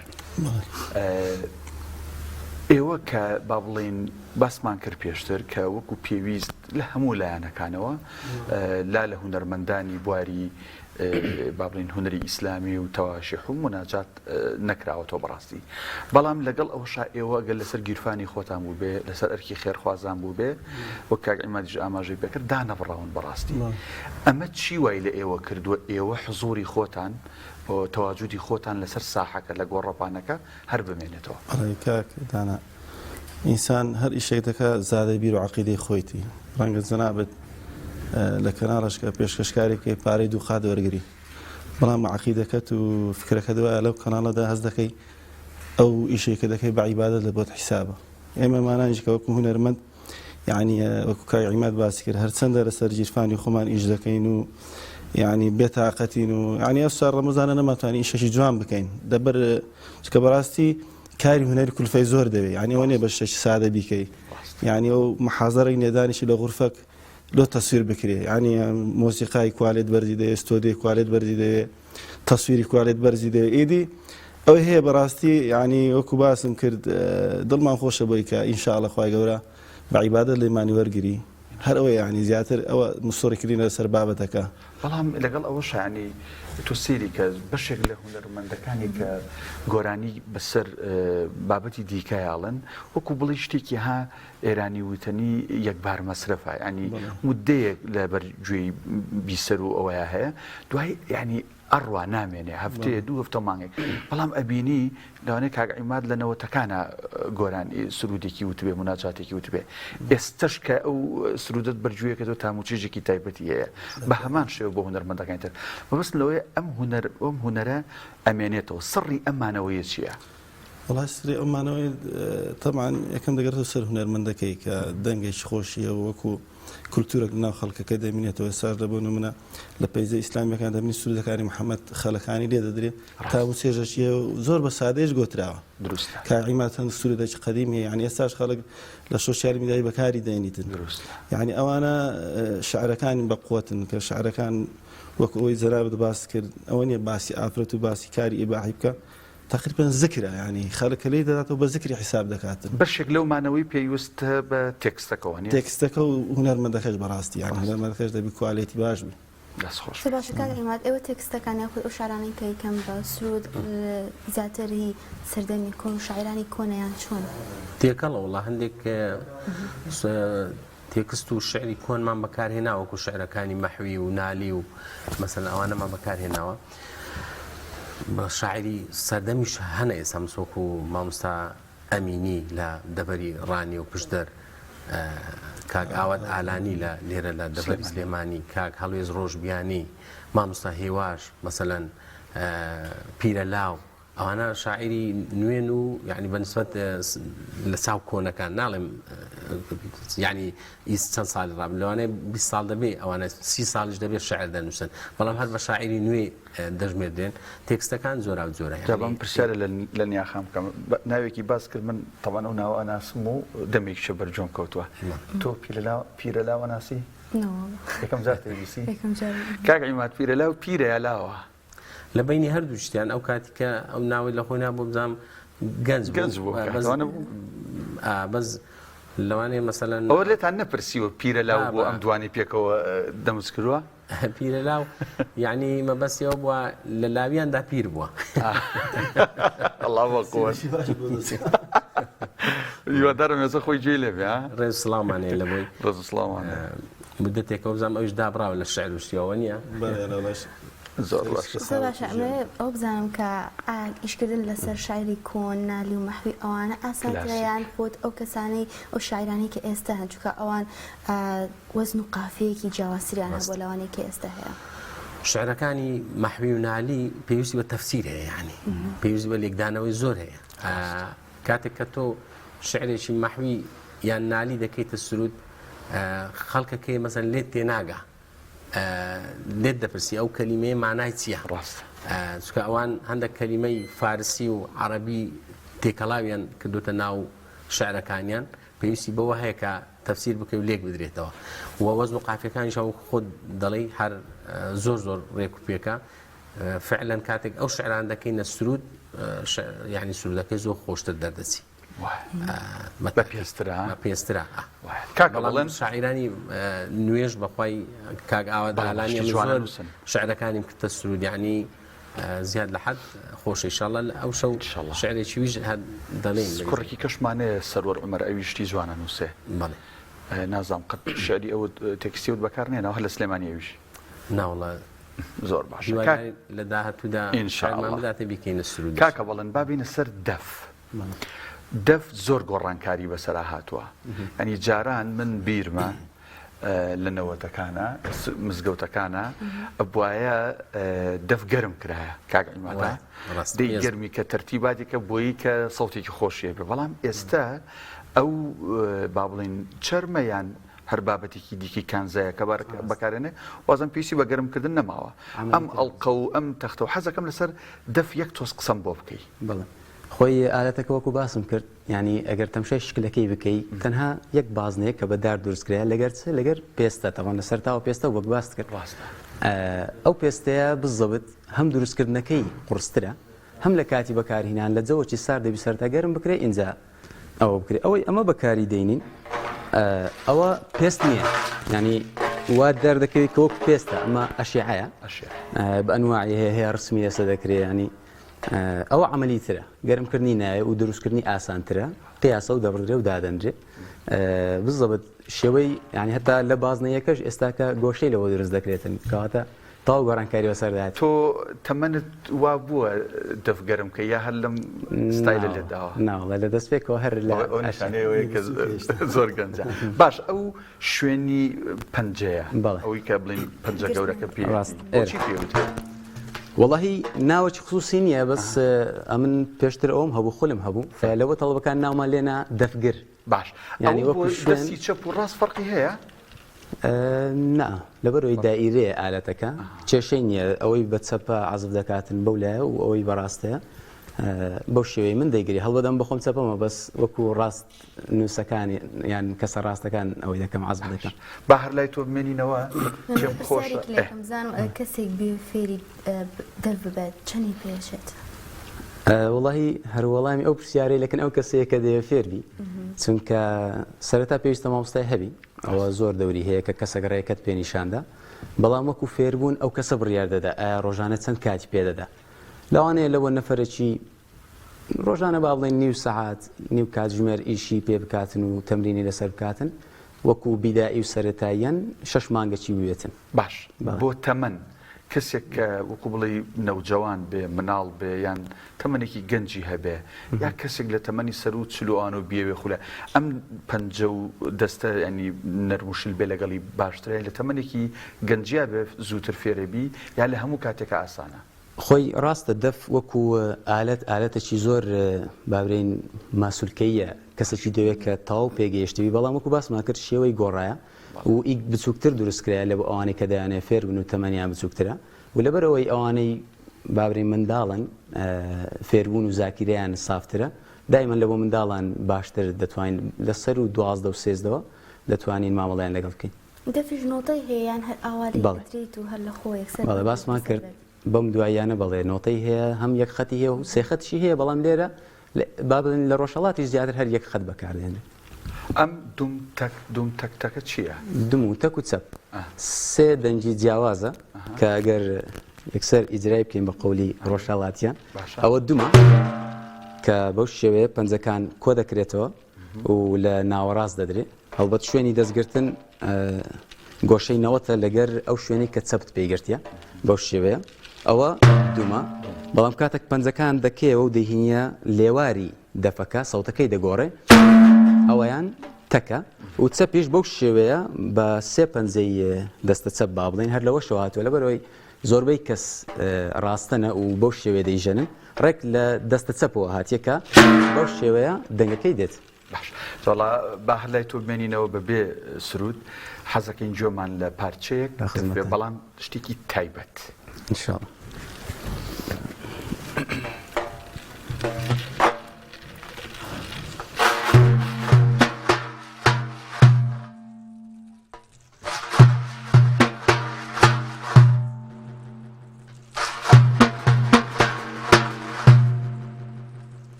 ئێوە کە با بڵێین باسمان کرد پێشتر کە وەکو پێویست لە هەموو لایەنەکانەوە لا لە هونەرمەندانی بواری با بڵێین هونەری ئیسلامی و تەواشیح و موناجات نەکراوەتەوە بەڕاستی بەڵام لەگەڵ ئەوەشا ئێوە گەر لەسەر گیرفانی خۆتان بووبێ لەسەر ئەرکی خێرخوازان بووبێ وەک کاک عیمادیش ئاماژەی پێکرد دانەبڕاون بەڕاستی ئەمە چی وای لە ئێوە کردووە ئێوە حزوری خۆتان تەواجودی خۆتان لەسەر ساحەکە لە گۆڕەپانەکە هەر بمێنێتەوە؟ بەڵێ کاک دانا ئینسان هەر ئیشێک دەکا زادەی بیر و عەقیدەی خۆیتی ڕەنگە جەنابت لە کەناڵەش کە پێشکەشکاری بکەی پارەی دووقات وەرگری بەڵام عەقیدەکەت و فکرەکەت وایە لەو کەناڵەدا هەست دەکەی ئەو ئیشەی کە دەکەی بە عیبادەت لە بۆت حیسابە ئێمە مانانیش کە وەکو هونەرمەند یعنی وەکو کاک عیماد باسی کرد هەرچەندە لەسەر گیرفانی خۆمان ئیش دەکەین و یعنی بێتاقەتین و یعنی ئەو سەر ڕەمەزانە نەماتوانی ئیشەکی جوان بکەین دەبەر چکە بەڕاستی کاری هونەری کولفەی زۆر دەوێ یعنی ئەوە نیە بە شتێکی سادە بیکەی یعنی ئەو محازەرێک نێدانیشی لە غورفەک لۆ تەسویر بکرێ یعنی مۆسیقای کوالێت بەرزی دەوێ ستۆدیۆی کوالێت بەرزی دەوێ تەسویری کوالێت بەرزی دەوێ ئیدی ئەوەی هەیە بەڕاستی یعنی وەکو باسم کرد دڵمان خۆشە بۆی کە ئینشاءاللە خوای گەورە بە عیبادەت لێمانی وەرگری هەر ئەوەیە یعنی زیاتر ئەوە مسۆڕی کردین لەسەر بابەتەکە. بەڵام لەگەڵ ئەوەشا یعنی تۆ سەیری کە بەشێک لە هونەرمەندەکانی کە گۆرانی بەسەر بابەتی دیکەیاڵن وەکو بڵێی شتێکی ها ئێرانی وتەنی یەکبار مەسرەفە یعنی مدەیەک لەبەر گوێی بیسەر و ئەوەیە هەیە دوای یعنی. ئەڕوا نامێنێ هەفتەیە دوو هەفتە مانگێک بەڵام ئەبینی لەوانەیە کاک عیماد لە نەوەتەکانە گۆرانی سرودێکی وتبێ مناجاتێکی وتبێ ئێستش کە ئەو سرودت بەرگوێکەوە تاموچێژێکی تایبەتی هەیە بە هەمان شێوە بۆ هونەرمەندەکانی تر مەبەست لەوەیە ئەم هونەر ئەم هونەرە ئەمێنێتەوە سڕی ئەم مانەوەیە چییە؟ وەڵای سری ئەو مانەوەی تەبعەن یەکەم دەگەڕێتەوە سەر هونەرمەندەکەی کە دەنگێکی خۆشیە وەکو کولتورێک لەناو خەڵکەکە دەمینێتەوە ئێستاش لە بۆ نمونە لە page ە ئیسلامیەکان دەبینی سرودەکانی محەممەد خەلەکانی لێ دەدرێ تا و چێژەکیە زۆر بە سادەیش گۆتراوە دروستە کاک عیماد چەند سرودێکی قەدیمی یعنی ئێستاش خەڵک لە social media ی بەکاری دێنیتن دروستە یعنی ئەوانە شعرەکانی بە قوتن کە شعرەکان وەک ئەوەی جەنابت باس کرد ئەوە نییە باسی ئافرەت و باسی کاری ئیباحی بکە تەقریبەن زکرە یانی خەلک کە لێی دەداتەوە بە زکری حیساب دەکاتن. بەشێک لەو مانەوەی پێیوستە بە تێکستەکەوە نیە؟ تێکستەکە و هونەرمەندەکەش بەڕاستی یانی هونەرمەندەکەش دەبی quality باش بی. دەست خۆش. زۆر باشە کاک عیماد ئێوە تێکستەکان یاخود ئەو شعرانەی کە یکەم بە سرود زیاتر هی سەردەمی کۆن و شاعیرانی کۆنە یان چۆن؟ تێکەڵە وەڵا هەندێک تێکست و شعری کۆنمان بەکارهێناوە وەکو شعرەکانی مەحوی و نالی و مەسەلەن ئەوانەمان بەکارهێناوە شاعری سەردەمیش هەنە ئێستا مسۆک و مامۆستا ئەمینی لە دەبەری ڕانی و پشدەر کاک ئاوات ئالانی لە لێرە لە دەبەری سلێمانی کاک هەڵوێز ڕۆژبیانی مامۆستا هێواش مەسەلەن پیرە لاو ئەوانە شاعیری نوێن و یعنی بە نسبەت لە چاو کۆنەکان ناڵێم یعنی ئیس چەند ساڵی ڕاب لەوانەیە 20 ساڵ دەبێ ئەوانە سی ساڵیش دەبێت شعر دەنووسن بەڵام هەر بە شاعیری نوێ دەژمێردرێن تێکستەکان جۆرا و جۆرە جا بەم پرسیارە لە نیاخان بکەم ناوێکی باس کرد من تەبعەن ئەو ناوە ئەناسم و دەمێکیشە بەر گوێم کەوتووە تۆ پیرەلاو ئەناسی؟ یەکەم جار تێبیسی؟ کاک عیماد پیرەلاو پیرە یا لاوە؟ لە بەینی هەردوو شتیان ئەو کاتی کە ئەو ناوەی لە خۆی نابوو بزانم گەنج بوو گەنج بوو بەس کاتوانە بوو ئا بەس لەوانەیە مەسەلەن ئەوە لێتان نەپرسیوە پیرە لاو ئا بۆ بە ئەم دوانی پێکەوە دەمز کردووە پیرە لاو یعنی مەبەستی ئەوە بووە لە لاویاندا پیر بووە ئەڵڵا بە قووەت سیرەکی باش بۆ دەست هیوادارم ئێستا خۆی گوێی لێ بێ ها ڕێز سڵاومان هەیە لە بۆی ڕێز و سڵاومان هەیە. مدەتێکە وەبزانم ئەویش دابڕاوە لە شعر و شتی ئەوە نییە؟ بەڵێ ڕەڵەش زۆر باشە. زۆر باشە ئەمەوێ ئەوە بزانم کە ئایا ئیشکردن لەسەر شاعیری کۆن نالی و مەحوی ئەوانە ئاسانترە یان خۆت ئەو کەسانەی ئەو شاعیرانەی کە ئێستا هەن چونکە ئەوان وەزن و قافیەیەکی جیاوازتریان هەبووە لەوانەی کە ئێستا هەیە. شعرەکانی مەحوی و نالی پێویستی بە تەفسیر هەیە یانی پێویستی بە لێکدانەوەی زۆر هەیە کاتێک کە تۆ شعرێکی مەحوی یان نالی دەکەیتە سرود خەڵکەکەی مەسەن لێت تێناگا لێت دەپرسی ئەو کەلیمەیە مانای چییە ڕاستە چونکە ئەوان هەندێک کەلیمەی فارسی و عەرەبی تێکەڵاویان کردوتە ناو شعرەکانیان پێویستی بەوە هەیە کە تەفسیر بکەی و لێک بدرێتەوە و وەزن و قافیەکانیش وەکو خۆت دەڵێی هەر زۆر زۆر ڕێک و پێکە فعلا کاتێک ئەو شعران دەکەینە سرود یعنی سرودەکەی زۆر خۆشتر دەردەچی بە پێسترا بە پێسترا کاکە بەڵێن شاعیرانی نوێژ بەخوای کاک ئاوا دالانی زۆر شعرەکانیم کردە سرود یعنی زیاد لە حەد خۆشە ئیشاڵڵا لە ئەو شەو شعرێکی ویش هەر دەڵێین. کوڕێکی کەشمانەیە سەروەر عومەر ئەویش شتی جوانە نووسێ. بەڵێ. نازانم قەت شعری ئەوت تێکستی ئەوت بەکار نێناوە هەر لە سلێمانی ئەویش. ناوەڵا زۆر باشە هیوادارین لە داهاتوودا إن شاء شعرمان الله. بداتێ بیکەینە سروودیش. کاکە بەڵێن با بێینە سەر دەف. دەف زۆر گۆڕانکاری بەسەرا هاتووە یانی جاران من بیرمە لە نەوەتەکانە مزگەوتەکانە ئەبوایە دەف گەرم کرایە کاک عیمادە دەی گەرمی کە تەرتیباتێکە بۆیی کە سەوتێکی خۆشیە بێ بەڵام ئێستا ئەو با بڵین چەرمە یان هەر بابەتێکی دیکی کانزایە کە بەکارێنێ وازم پێویستی بە گەرمکردن نەماوە ئەم ئەڵقە و ئەم تەختە و حەزەکەم لەسەر دەف یەک تۆز قسەم بۆ بکەی. بەڵێ خۆی ئالەتەکە وەکو باسم کرد یانی ئەگەر تەمشای شکلەکەی بکەی تەنها یەک بازنەیە کە بە دار دروست کرایە لەگەر چ لەگەر پێستە تەبعەن لەسەر تاوە پێستە وەک باست کرد ڕاستە ئەو پێستەیە بزەبت هەم دروستکردنەکەی قورسترە هەم لە کاتی بەکارهینان لە جەوەکی سارد دەبی سەرتا گەرم بکرێ ئینجا ئەوە بکرێ ئەوەی ئەمە بەکاری دەینین ئەوە پێست نییە ینی وا دەردەکەوێت کە وەک پێستە ئەمە ئەشیعەیە بە ئەنواعی هەیە هەیە ڕسمی لەسەر دەکرێ ینی ئەوە عەمەلی ترە گەرمکردنی نایە و دروستکردنی ئاسانترە قیاسە و دەبڕدرێ و دادەنرێ بزەبت شێوەی یعنی هەتا لە بازنەیەکەش ئێستاکە گۆشەی لەوە دروست دەکرێتن کەواتە. تەواو گۆڕانکاری بەسەردا هات. تۆ تەمەنت وا بووە دەف گەرم کەی یا هەر لەم ستایلە لێت داوە؟ نا وەڵا لە دەستپێکەوە هەر لە ئەوە نیشانەی ئەوەیە کە زۆر گەنجە. باش ئەو شوێنی پەنجەیە ئەوەی کە بڵێین پەنجە گەورەکە پێی بۆچی پێ وترێت؟ وەڵاهی ناوەکی خصوصی نییە بەس ئەمن پێشتر ئەوم هەبوو خولم هەبوو لەوە تەڵەبەکان ناومان لێنا دەفگر. باش یانی ئەوە وەکو بۆ شوێن دەستی چەپ و ڕاست فەرقی هەیە؟ نا لەبەرئەوەی دائیرەیە ئالەتەکە کێشەی نییە ئەوەی بە چەپە عەزف دەکاتن بەو لایە و ئەوەی بە ڕاستەیە بەو شێوەی من دەیگری هەڵبەت ئەم بەخۆم چەپەمە بەس وەکو ڕاست نووسەکان یان کەسە ڕاستەکان ئەوەی دەکەم عەزف دەکەم. با هەر لای تۆ بمێنینەوە پێم خۆشە پرسیارێک لێکم بزانم کەسێک بێ فێری دەف ببێت چەنی پێچێت؟ وەڵاهی هەر وەڵامی ئەو پرسیارەی لەکن ئەو کەسەیە کە دەیەوێت فێر بی چونکە سەرەتا پێویستە مامۆستای هەبی ئەوە زۆر دەوری هەیە کە کەسەک ڕێکەت پێ نیشاندا بەڵام وەکو فێربوون ئەو کەسە بڕیار دەدا ئایا ڕۆژانە چەند کاتی پێدەدا لەوانەیە لەوە نەفەرەکی ڕۆژانە با بڵێن نیو سەعات نیو کاتژمێر ئیشی پێ بکاتن و تەمرینی لەسەر بکاتن وەکو بیدائی و سەرەتاییەن شەش مانگەکی بوێتن. باش بۆ تەمەن کەسێک کە وەکو بڵێی نەوجەوان بێ مناڵ بێ یان تەمەنێکی گەنجی هەبێ یا کەسێک لە تەمەنی سەروو چلوان و بیەوێ خولە ئەم پەنجە و دەستە ینی نەرم و شل بێ لەگەڵی باشترە لە تەمەنێکی گەنجیا بێ زووتر فێرەبی یا لە هەموو کاتێکا ئاسانە؟ خۆی ڕاستە دەف وەکو ئالەت ئالەتێکی زۆر بابرێین ماسولکەییە کەسێکی دەوێت کە تەواو پێگەیشتبی بەڵام وەکو باسمان کرد شێوەی گۆڕایە و ئیک بچووکتر دروستکرایە لە بۆ ئەوانەی کە دەیانەوێت فێر بن و تەمەنیان بچووکترە و لەبەر ئەوەی ئەوانەی بابرێین منداڵن فێربوون و زاکیرەیان سافترە دایمەن لە بۆ منداڵان باشتر دەتوانین لە سەر و 12 و سێزدەوە دەتوانین مامەڵەیان لەگەڵ بکەین. دەفیش نۆتەی هەیە یان هەر ئاوا لێی بەڵێ. ئەدرێیت و هەر لە خۆوە یەکسەر بەڵێ دەنگی باسمان لەسەر کرد بێت؟ بەم دواییانە بەڵێ نۆتەی هەیە هەم یەک خەتی هەیە و سێ خەتیشی هەیە بەڵام لێرە با بڵێین لە ڕۆژهەڵاتیش زیاتر هەر یەک خەت بەکاردێنرێت. ئەم دوم تەک دوم تەک تەکە چییە؟ دوم و تەک و چەپ سێ دەنگی جیاوازە کە ئەگەر یەکسەر ئیجرای بکەین بە قەولی ڕۆژهەڵاتیان ئەوە دومە کە بەو شێوەیە پەنجەکان کۆ دەکرێتەوە و لە ناوەڕاست دەدرێ هەڵبەت شوێنی دەستگرتن گۆشەی نەوەتە لەگەر ئەو شوێنەی کە چەپت پێی گرتیە بەو شێوەیە ئەوە دومە بەڵام کاتێک پەنجەکان دەکەیەوە و دەیهینیە لێواری دەفەکە سەوتەکەی دەگۆڕێ ئەوەیان تەکە و چەپیش بەو شێوەیە بە سێ پەنجەی دەستە چەپ با بڵێن هەر لەوەشەوە هاتووە لەبەرەوەی زۆربەی کەس ڕاستەنە و بەو شێوەیە دەیژەنن ڕێک لە دەستە چەپەوە هاتیە کە بەو شێوەیە دەنگەکەی دێت. باش وەڵا با هەر لای تۆ بمێنینەوە بە بێ سرود حەزەکەین گوێمان لە پارچەیەک بێ بەڵام شتێکی تایبەت. ان شاء الله.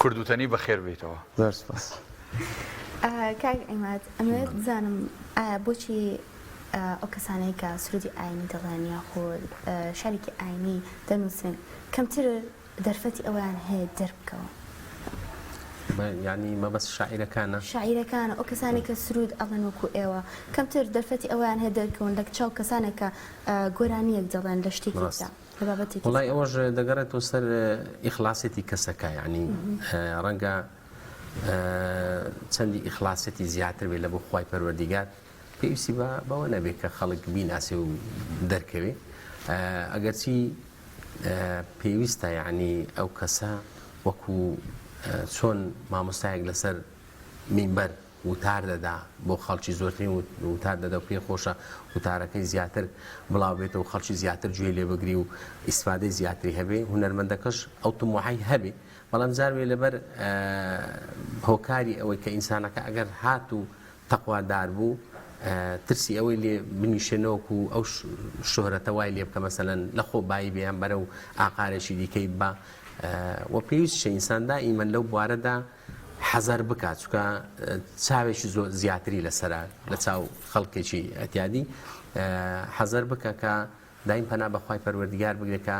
کوردوتەنی بەخێر بێیتەوە. زۆر سپاس. کاک عیماد ئەمەوێت بزانم ئایا بۆچی ئەو کەسانەی کە سرودی ئاینی دەڵێن یاخود شعرێکی ئاینی دەنووسن کەمتر دەرفەتی ئەوەیان هەیە دەربکەون؟ یانی مەبەست شاعیرەکانە؟ شاعیرەکانە ئەو کەسانەی کە سرود ئەڵێن وەکو ئێوە کەمتر دەرفەتی ئەوەیان هەیە دەرکەون لە چاو کەسانێک کە گۆرانییەک دەڵێن لە شتێکی ڕاست ترا لە بابەتێکی وەڵای ترا. ئەوەش دەگەڕێتەوە سەر ئیخلاسێتی کەسەکە یانی ڕەنگە چەندی ئیخلاسێتی زیاتر بێ لە بۆ خوای پەروەردیگار پێویستی بە بەوە نەبێ کە خەڵک بیناسێ و دەرکەوێ ئەگەرچی پێویستە یعنی ئەو کەسە وەکو چۆن مامۆستایەک لەسەر مینبەر وتار دەدا بۆ خەڵکی زۆرترین وتار دەدا و پێی خۆشە وتارەکەی زیاتر بڵاو بێتەوە خەڵکی زیاتر گوێی لێ بگری و ئیسفادەی زیاتری هەبێ هونەرمەندەکەش ئەو تموحەی هەبێ بەڵام جار وێ لەبەر هۆکاری ئەوەی کە ئینسانەکە ئەگەر هات و تەقوادار بوو ترسی ئەوەی لێ بنیشێ نەوەکو ئەو شۆهرەتە وای لێ بکە مەسەلەن لە خۆ بایی بێ یان بەرەو ئاقارێکی دیکەی ببا و پێویستیشە ئینسان دائیمەن لەو بوارەدا حەزەر بکات چونکە چاوێکی زۆر زیاتری لەسەرە لە چاو خەڵکێکی ئەتیادی حەزەر بکە کە دایم پەنا بەخوای پەروەردگار بگرێت کە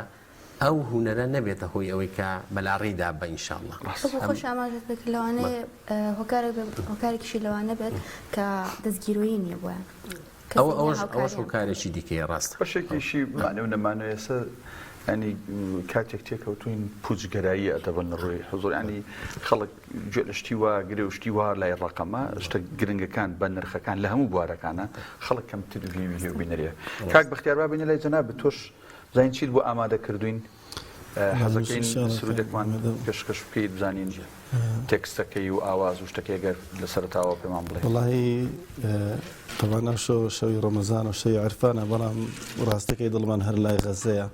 ئەو هونەرە نەبێتە هۆی ئەوەی کە بەلاڕێیدا بە ان شاء اللە. وەکو خۆش ئاماژەت پێ کرد لەوانەیە هۆکارێک هۆکارێکیشی لەوانە بێت کە دەستگیرۆیی نییە بۆیان ئەوە ئەوەش ئەوەش هۆکارێکی دیکەیە ڕاستە. بەشێکیشی مانێ و نەمانێ ئێستا ینی کاتێک تێکەوتوین پوچگەرایی ئەدەبن لە ڕووی حزور ینی خەڵک گوێ لە شتی وا گرێ و شتی وا لای ڕقەمە شتە گرنگەکان بە نرخەکان لە هەموو بوارەکانە خەڵک کەمتر ڤیوی هەیە و بینەریە کاک بەختیار با بینە لای جەنابت تۆش بزانین چیت بۆ ئامادە کردوین حەزەکەین سرودێکمان پێشکەش بکەیت بزانین تێکستەکەی و ئاواز و شتەکەی گەر لە سەرەتاوە پێمان بڵێ. وەڵاهی تەبعەن ئەمشەو شەوی ڕەمەزانە و شەوی عیرفانە بەڵام ڕاستەکەی دڵمان هەر لای غەزەیە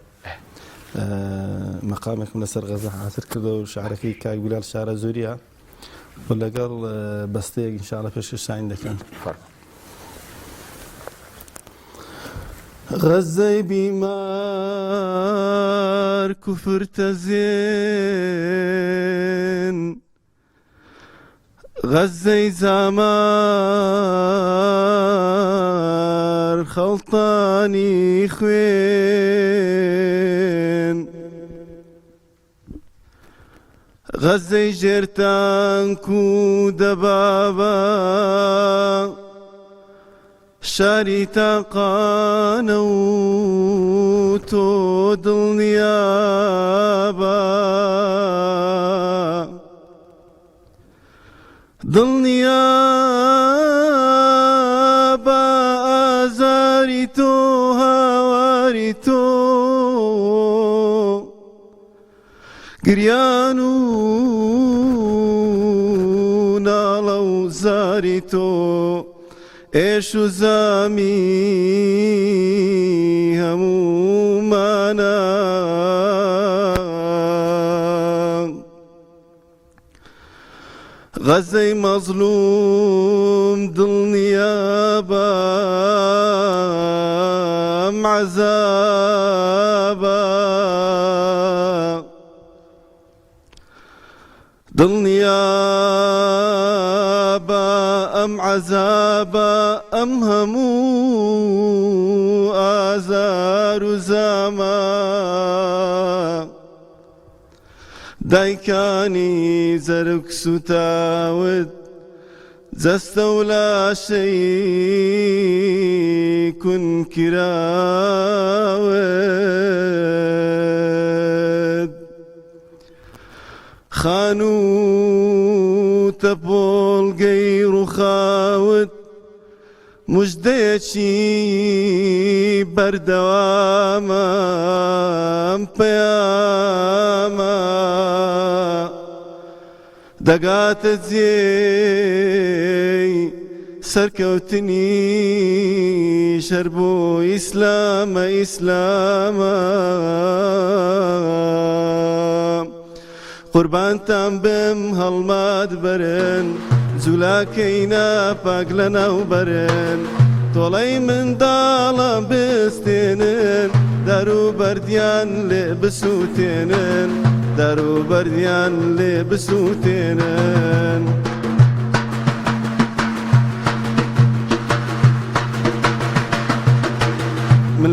مەقامێکم لەسەر غەزە حازر کردەوە و شعرەکەی کاک بیلال شارەزووریە و لەگەڵ بەستەیەک ئینشاءاللە پێشکەشتان دەکەم. فەرموو. غەزەی بیمار کوفر تەزێن غەزەی زامار خەڵتانی خوێن. غەزەی ژێر تانک و دەبابە شاری تاقانە و تۆ دڵنیابە دڵنیابە ئازاری تۆ هاواری تۆ گریان و ناڵە و زاری تۆ ئێش و زامی هەموومانە. غەزەی مەزلوم دڵنیابە ئەم عەزابە دڵنیابە ئەم عەزابە ئەم هەموو ئازار و زامە دایکانی زەرگ سوتاوت جەستە و لاشەی کون کراوت خانوو تەپۆڵگەی ڕوخاوت مژدەیەکی بەردەوامە ئەم پەیامە دەگاتە جێی سەرکەوتنی شەر بۆ ئیسلامە ئیسلامە قوربانتان بم هەڵمات بەرن جولاکەی ناپاک لەناو بەرن تۆڵەی منداڵان بستێنن دار و بەردیان لێ بسووتێنن دار و بەردیان لێ بسووتێنن.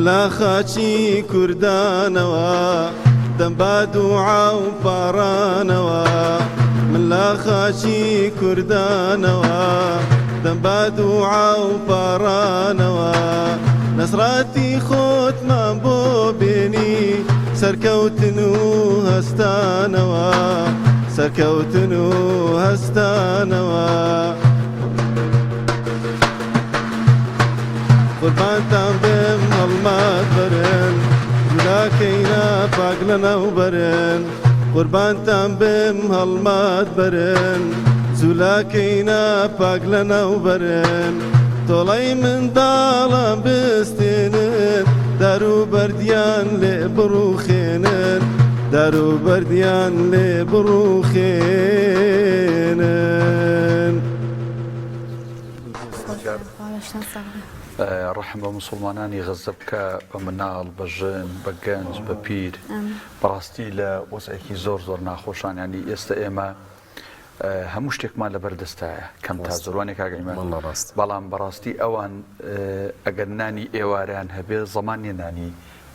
لە خاچی کوردانەوە دەم بە دوعا و پاڕانەوە من لە خاچی کوردانەوە دەم بە دوعا و پاڕانەوە نەسڕاتی خۆتمان بۆ بێنی سەرکەوتن و هەستانەوە سەرکەوتن و هەستانەوە. قوربانتان بم هەڵمات بەرن جودا کەینا پاک لە ناو بەرن قوربانتان بم هەڵمات بەرن جولا کەینا پاک لە ناو بەرن تۆڵەی منداڵان بستێنن دار و بەردیان لێ بڕوخێنن دار و بەردیان لێ بڕوخێنن. ڕەحم بە موسڵمانانی غەززە بکە، بە مناڵ، بە ژن، بە گەنج، بە پیر، بەڕاستی لە وەزعێکی زۆر زۆر ناخۆشان، یانی ئێستە ئێمە هەموو شتێکمان لەبەر دەستایە کەم تا زۆر وانە کاک عیماد؟ بەڵام بەڕاستی ئەوان ئەگەر نانی ئێوارەیان هەبێ زەمان نیە نانی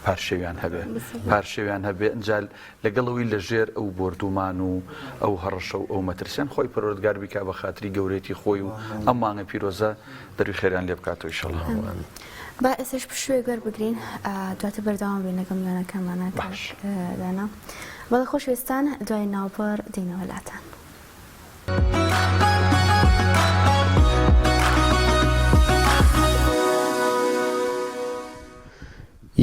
پارشێویان هەبێ پارشێویان هەبێ ئینجا لەگەڵ ئەوەی لە ژێر ئەو بۆردومان و ئەو هەڕەشە و ئەو مەترسیان خۆی پەروەردگار بیکا بە خاتری گەورەیەتی خۆی و ئەم مانگە پیرۆزە دەروی خێریان لێ بکاتەوە ئیشەڵا. با ئێستاش پشووێک وەربگرین دواتر بەردەوام بین لەگەڵ میوانەکانمانا کاک دانا. بەڵێ خۆشەویستان دوای ناوبڕ دێینەوە لاتان.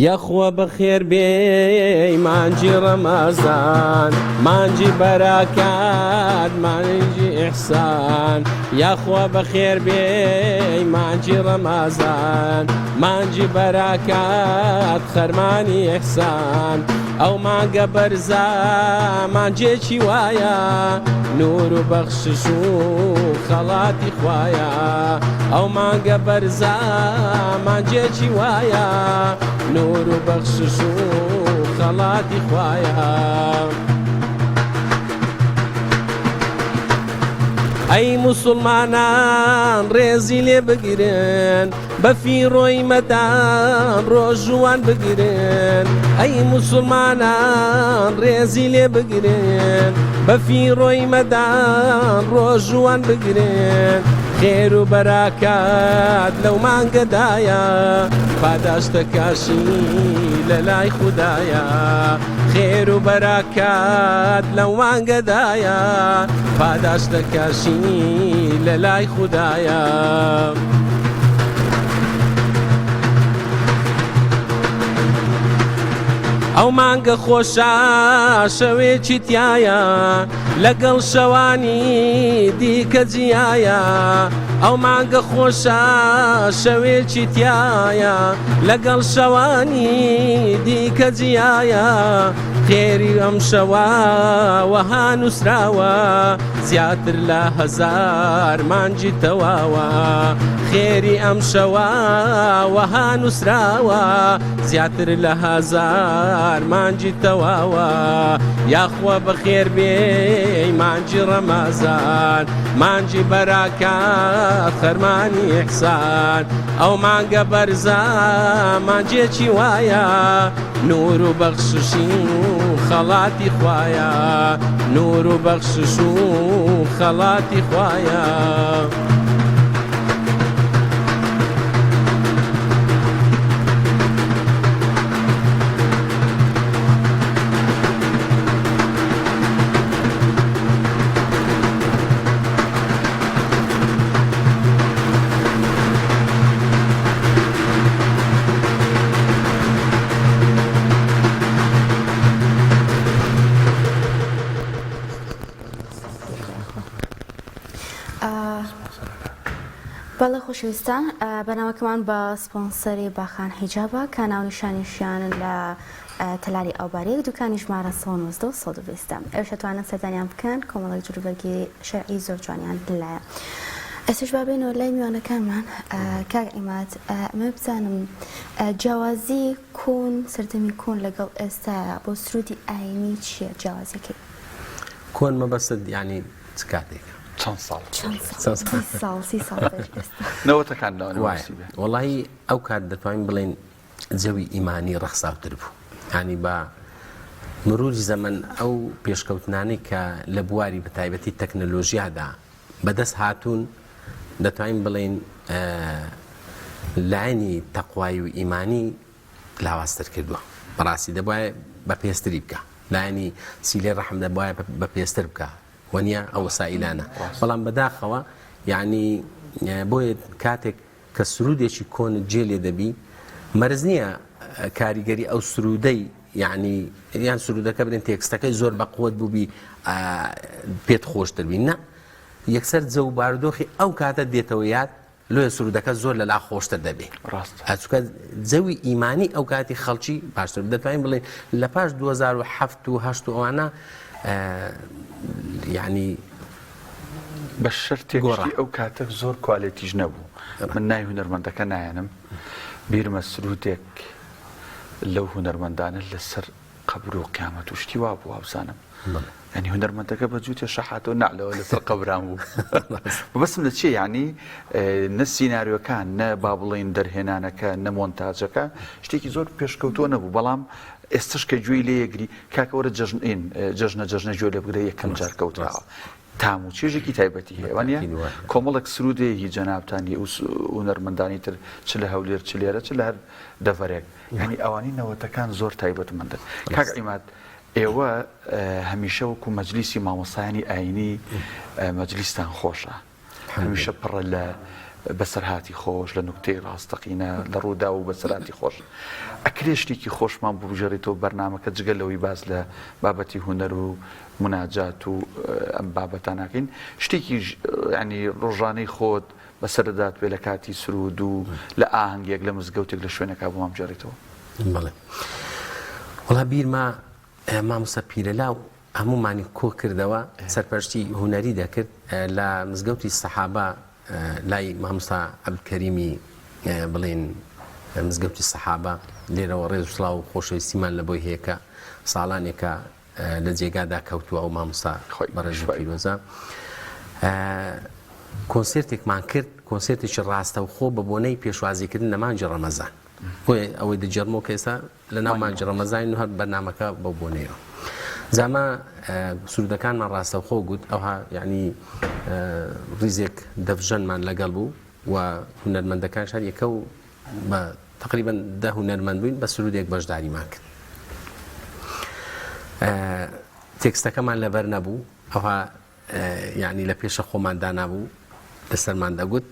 یاخوا بەخێر بێی مانگی ڕەمەزان مانگی بەراکات مانگی ئیحسان یاخوا بەخێر بێی مانگی ڕەمەزان مانگی بەراکات خەرمانی ئیحسان ئەو مانگە بەرزە مانگێکی وایە نور و بەخشش و خەڵاتی خوایە ئەو مانگە بەرزە مانگێکی وایە نور و بەخشش و خەڵاتی خوایە. ئەی موسڵمانان ڕێزی لێ بگرن بە فیڕۆی مەدان ڕۆژووان بگرن ئەی موسڵمانان ڕێزی لێ بگرن بە فیڕۆی مەدان ڕۆژووان بگرن خێر و بەراکات لەو مانگەدایە پاداشتەکاشی لە لای خودایە خێر و بەراکات لەو مانگەدایە پاداشتەکاشی لە لای خودایە. ئەو مانگە خۆشە شەوێکی تایە لەگەڵ شەوانی دیکە جیایە ئەو مانگە خۆشە شەوێکی تایە لەگەڵ شەوانی دیکە جیایە خێری ئەم شەوە وەها نووسراوە زیاتر لە هەزار مانگی تەواوە خێری ئەم شەوە وەها نووسراوە زیاتر لە هەزار مانگی تەواوە یاخوا بەخێر بێی مانگی ڕەمەزان مانگی بەراکات خەرمانی ئیحسان ئەو مانگە بەرزە مانگێکی وایە نور و بەخششی و خەڵاتی خوایە نور و بەخشش و خەڵاتی خوایە. بەڵێ خۆشەویستان بەناوەکەمان بە سپۆنسەری باخان حیجابە کە ناونیشانیشیان لە تەلاری ئاوباریک دوکانی ژمارە 119 و 120 ئەوش ئەتوانن سەردانیان بکەن کۆمەڵێک جلوبەرگی شەرعی زۆر جوانیان لایە ئێستاش با بێینەوە لای میوانەکانمان کاک عیماد ئەمە بزانم جیاوازی کۆن سەردەمی کۆن لەگەڵ ئێستا بۆ سرودی ئاینی چییە جیاوازیەکەی؟ کۆن مەبەستت یانی چ کاتێکە؟ چەند ساڵ؟ چەند ساڵ سی ساڵ پێش ئێستا نەوەتەکان لەوانەیە وایە مەبەستی بێ. وەڵاهی ئەو کات دەتوانین بڵێین. جەوی ئیمانی ڕەخساوتر بوو. یانی بە مروری زەمەن ئەو پێشکەوتنانەی کە لە بواری بە تایبەتی تەکنەلۆژیادا بەدەست هاتوون دەتوانین بڵێین لایەنی تەقوایی و ئیمانی لاوازتر کردووە. بەڕاستی دەبوایە بەپێزتری بکا. لایەنی سیلەی ڕەحم دەبوایە بەپێزتر بکا. وەنیە ئەو وەسائیلانە. بەڵام بەداخەوە یانی بۆیە کاتێک کە سروودێکی کۆنت جێ لێ دەبی مەرج نییە کاریگەری ئەو سروودەی یعنی یان سروودەکە برێن تێکستەکەی زۆر بەقوت بووبی پێت خۆشتر بی نا یەکسەر جەو و بارودۆخی ئەو کاتە دێتەوە یاد لۆیە سرودەکە زۆر لەلا خۆشتر دەبێ ڕاستە ئەچکە جەوی ئیمانی ئەو کاتی خەڵکی باشتر دەتوانین بڵێن لە پاش 2007 و 8 و ئەوانە یعنی بە شەرتێک گۆڕا. شتی ئەو کاتە زۆر کوالێتیش نەبوو من ناوی هونەرمەندەکە نایەنم بیرمە سرودێک لەو هونەرمەندانە لەسەر قەبر و قیامەت و شتی وا بوو وابزانم یعنی هونەرمەندەکە بە جووتێ شەحاتەوە نەعلەوە لەسەر قەبران بوو مەبەستم لە چیە یعنی نە سیناریۆکان نە با بڵێین دەرهێنانەکە نە مۆنتاجەکە شتێکی زۆر پێشکەوتووە نەبوو بەڵام ئێستش کە گوێی لێ یەگری کاکە وەرە جەژن ئین جەژنە جەژنە گوێ لێ بگرە یەکەم جار کەوتراوە تام و چێژێکی تایبەتی هەیە وانە کۆمەڵێک سرودێ هی جەنابتان هی هونەرمەندانی تر چ لە هەولێر چ لێرە چ لە هەر دەڤەرێک یعنی ئەوانی نەوەتەکان زۆر تایبەتمەندن کاک عیماد ئێوە هەمیشە وەکو مەجلیسی مامۆستایانی ئاینی مەجلیستان خۆشە هەمیشە پڕە لە بەسەرهاتی خۆش لە نوکتەی ڕاستەقینە لە ڕووداو و بەسەرهاتی خۆش ئەکرێ شتێکی خۆشمان ببژێڕیتەوە بەرنامەکە جگە لەوەی باس لە بابەتی هونەر و مناجات و ئەم بابەتانە ناکەین شتێکی ینی ڕۆژانەی خۆت بەسەردات بێ لە کاتی سرود و لە ئاهەنگێک لە مزگەوتێک لە شوێنەکە بۆمان بگێڕیتەوە. بەڵێ وەڵا بیرمە مامۆستا پیرەلاو هەموومانی کۆ کردەوە سەرپەرشتی هونەری دەکرد لە مزگەوتی سەحابە لای مامۆستا عەبدولکەریمی بڵێن مزگەوتی سەحابە لێرەوە ڕێز و سڵاو و خۆشەویستیمان لە بۆی هەیە کە ساڵانێکە لە جێگادا کەوتووە ئەو مامۆستا بەڕێز و پیرۆزە کۆنسێرتێکمان کرد کۆنسێرتێکی ڕاستەوخۆ بە بۆنەی پێشوازیکردن لە مانگی ڕەمەزان بۆیە ئەوەی دەگێڕمەوە کە ئێستا لە ناو مانگی ڕەمەزانین و هەر بەرنامەکە بەو بۆنەیەوە جاما سرودەکانمان ڕاستەوخۆ گوت ئەوها یعنی ڕیزێک دەفژەنمان لەگەڵ بوو و هونەرمەندەکان هەر یەکە و بە تقریبا دە هونەرمەند بووین بە سرودێک بەشداریمان کرد تێکستەکەمان لەبەر نەبوو ئەوها یعنی لە پێشە خۆمان دانابوو لەسەرمان دەگوت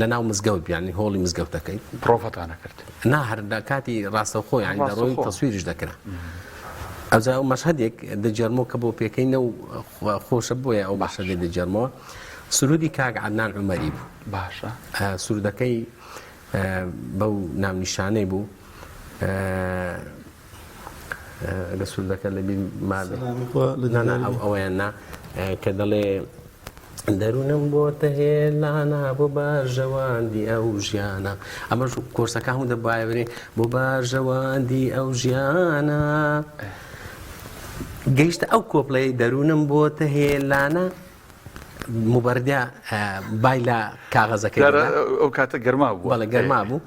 لە ناو مزگەوت بیانی هۆڵی مزگەوتەکەی پرۆڤەتانە کرد نا هەر لە کاتی ڕاستەوخۆ یانی دەڕۆی تەسویریش دەکرا ئەوجا ئەو مەشهدێک دەگێڕمەوە کە بۆ پێکەینە و خۆشە بۆیە ئەو مەشهدێ دەگێڕمەوە سرودی کاک عەدنان عومەری بوو باشە سرودەکەی بەو ناونیشانەی بوو ئەگە سرودەکە لەبیر مابێ ئەوەیان نا کە دەڵێ دەروونم بۆتە هێلانە بۆ بەرژەوەندی ئەو ژیانە ئەمەش کۆرسەکە هەموو دەبایە برێ بۆ بەرژەوەندی ئەو ژیانە گەیشتە ئەو کۆپلەی دەروونم بۆتە هێلانە مبەردە بای لە کاغەزەکەی ئەو کاتە گەرما بوو بەڵێ گەرما بوو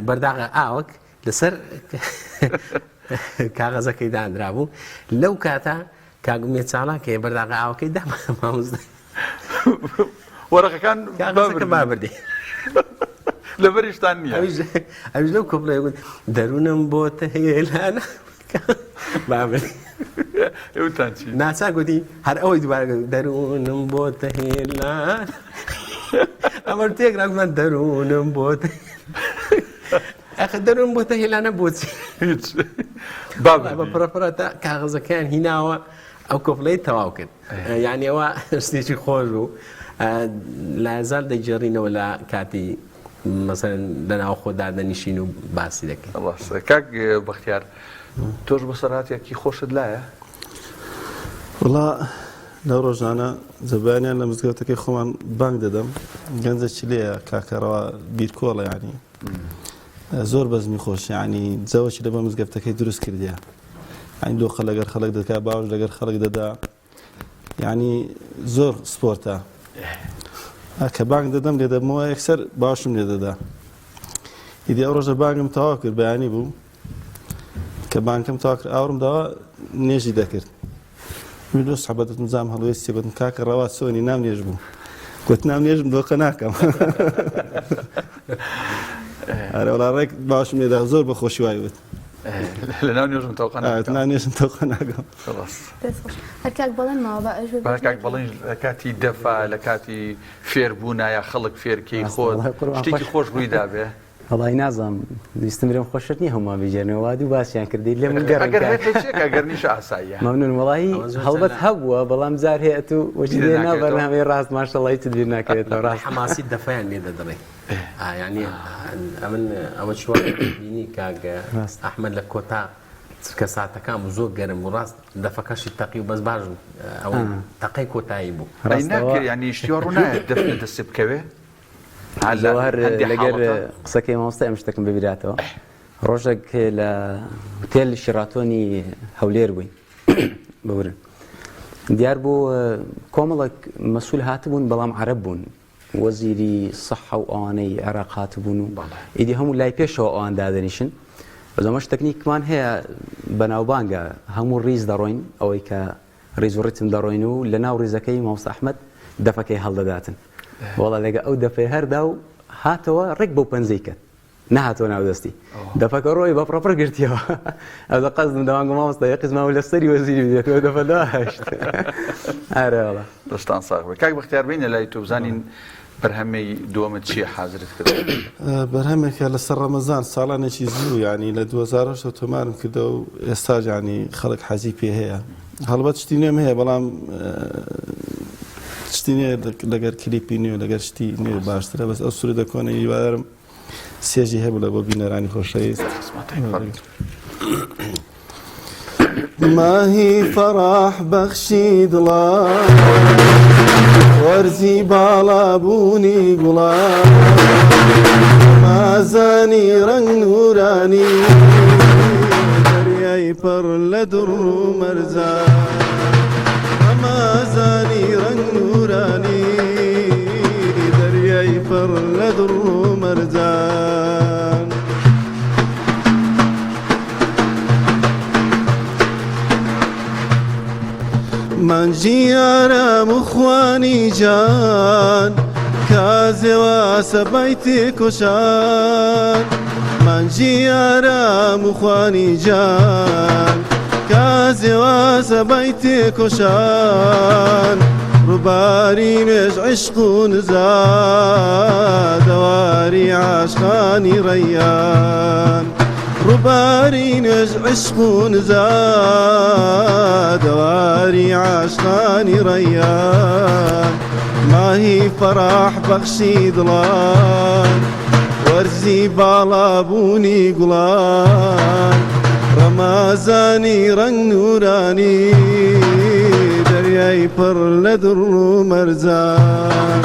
بەرداغە ئاوەک لەسەر کاغەزەکەی دانرابوو لەو کاتە کاک ئومێد چالاک هەیە بەرداغە ئاوەکەی دا مامۆستا وەرەقەکان کاغەزەکە بابردی لەبەریشتان نییە ئەویش لەو کۆپلەیە گوت دەروونم بۆتە هێلانە بابردی ئێوتان چی ناچار گوتی هەر ئەوەی دووبارە گوت دەروونم بۆتە هێلانە ئەمە تێکرا گوتمان دەروونم بۆتە ئەخە دەروون بۆتە هێلانە بۆچی هیچ با بە پڕەپڕە تا کاغەزەکەیان هیناوە ئەو کۆپلەی تەواو کرد یعنی ئەوە شتێکی خۆش بوو لایەزال دەگێڕینەوە لە کاتی مەسەن لە ناو خۆ دادەنیشین و باسی دەکەین ڕاستە کاک بەختیار تۆش بەسەرهاتێکی خۆشت لایە وڵا لەو ڕۆژانە زەبانیان لە مزگەوتەکەی خۆمان بانگ دەدەم گەنجەکی لێیە کاکەڕەوە بیرکۆڵە ینی زۆر بەزمی خۆش یعنی جەوەکی لە بە مزگەفتەکەی دروست کردیە یعنی دۆخە لەگەر خەڵک دەکا باوەش لەگەر خەڵک دەدا یعنی زۆر سپۆرتە کە بانگ دەدەم لێ دەبمەوە یەکسەر باشم لێ دەدا. ئیدی ئەو ڕۆژە بانگم تەواو کرد بەیانی بوو کە بانکەم تەواو کرد ئاوڕم داوە نێژی دەکرد من لۆ سەحبەت وتم زام هەڵوێستی گوتم کاکە ڕەوا چۆنی ناو نێژ بوو گوت ناو نێژم دۆخە ناکەم ئەرە وڵا ڕێک باشم لێدا زۆر بە خۆشی وای وت لە ناو نوێژم تەوقە ناکەم ناو نوێژم تەوقە ناکەم ڕاست هەر کاک بەڵێن ماوە با ئەویش بە کاک بەڵێن لە کاتی دەفا لە کاتی فێربوونا یا خەڵک فێرکەی خۆت شتێکی خۆش ڕووی دابێ؟ وەڵی نازانم ویستم برێم خۆشت نییە هەمووان بگێرنەوە وا دوو باسیان کردی لێم گەڕێن ئەگەر هەیە چێکە ئەگەر نیشە ئاساییە مەمنون وەڵی هەڵبەت هەبووە بەڵام جار هەیە ئەتوو وەچی بیر دێ ناو ناکەوێتەوە؟ بەرنامەی ڕاست ماشەڵڵا هیچت بیر ناکەوێتەوە ڕاست حەماسی دەفەیان لێ دەدڕێ یعنی ئەمن ئەوە چوە بینی کاک ڕاست. ئەحمەد لە کۆتا چرکە ساتەکان بوو زۆر گەرم بوو ڕاست دەفەکەشی تەقی و بەس باش بوو ئەوە تەقەی کۆتایی بوو. ئەی ناکرێ یانی شتی وا ڕوو نایەت دەف لە دەستت بکەوێ؟ لەوە هەر لەگەر قسەکەی مامۆستای ئەم شتەکەم ببیراتەوە ڕۆژێک لە هوتێل شیراتۆنی هەولێر بووین بورن دیار بوو کۆمەڵک مەسول هاتبوون بەڵام عەرەب بوون وەزیری سەحە و ئەوانەی عێراق هاتبوون و ئیدی هەموو لای پێشەوە ئەوان دادەنیشن بەزەمەش تەکنیکمان هەیە بەناوبانگە هەموو ڕیز دەڕۆین ئەوەی کە ڕیز و ڕیتم دەڕۆین و لە ناو ڕیزەکەی مامۆستا ئەحمەد دەفەکەی هەڵدەداتن وەڵا لەگە ئەو دەفەی هەردا و هاتەوە ڕێک بەو پەنجەی کەت نەهاتەوە ناو دەستی دەفەکە ڕۆی بە پڕەپڕ گرتیەوە ئەو دە قەزم دەوانگە مامۆستا یە قزماوە لە سەری وەزیری بدێتەوە دەفە داهشت ئارە وەڵا دەستان ساغ بێ کاک بەختیار بینە لای تۆ بزانین بەرهەمی دووەمت چییە حازرت کرد؟ بەرهەمێکە لەسەر ڕەمەزان ساڵانێکی زوو یعنی لە 2010 تۆمارم کردە و ئێستاش یعنی خەڵک حەزی پێ هەیە هەڵبەت شتی نوێم هەیە بەڵام شتی نوێ لەگەر کلیپی نوێ لەگەر شتی نوێ باشترە بەس ئەو سرودە کۆنە هیوادارم چێژی هەبوو لە بۆ بینەرانی خۆشەویست. ماهی فەڕاح بەخشی دڵان وەرزی باڵابوونی گوڵان مازانی ڕەنگ نورانی دەریای پڕ لە دڕ و مەرجان ڕەمەزانی ڕەنگ نورانی دەریای پڕ لە دڕ و مەرجان. مانجی ئارام و خوانی جان کازێ سەبای تێکۆشان مانجی ئارام و خوانی جان کازێ سەبای تێکۆشان ڕووباری نوێژ عشق و نزا دەواری عاشقانی ڕەیان ڕووباری نوێژ عشق و نزا دەواری عاشقانی ڕەیان ماهی فەراح بەخشی دڵان وەرزی باڵابوونی گوڵان ڕەمازانی ڕەنگ نورانی دەریای پڕ لە دڕ و مەرجان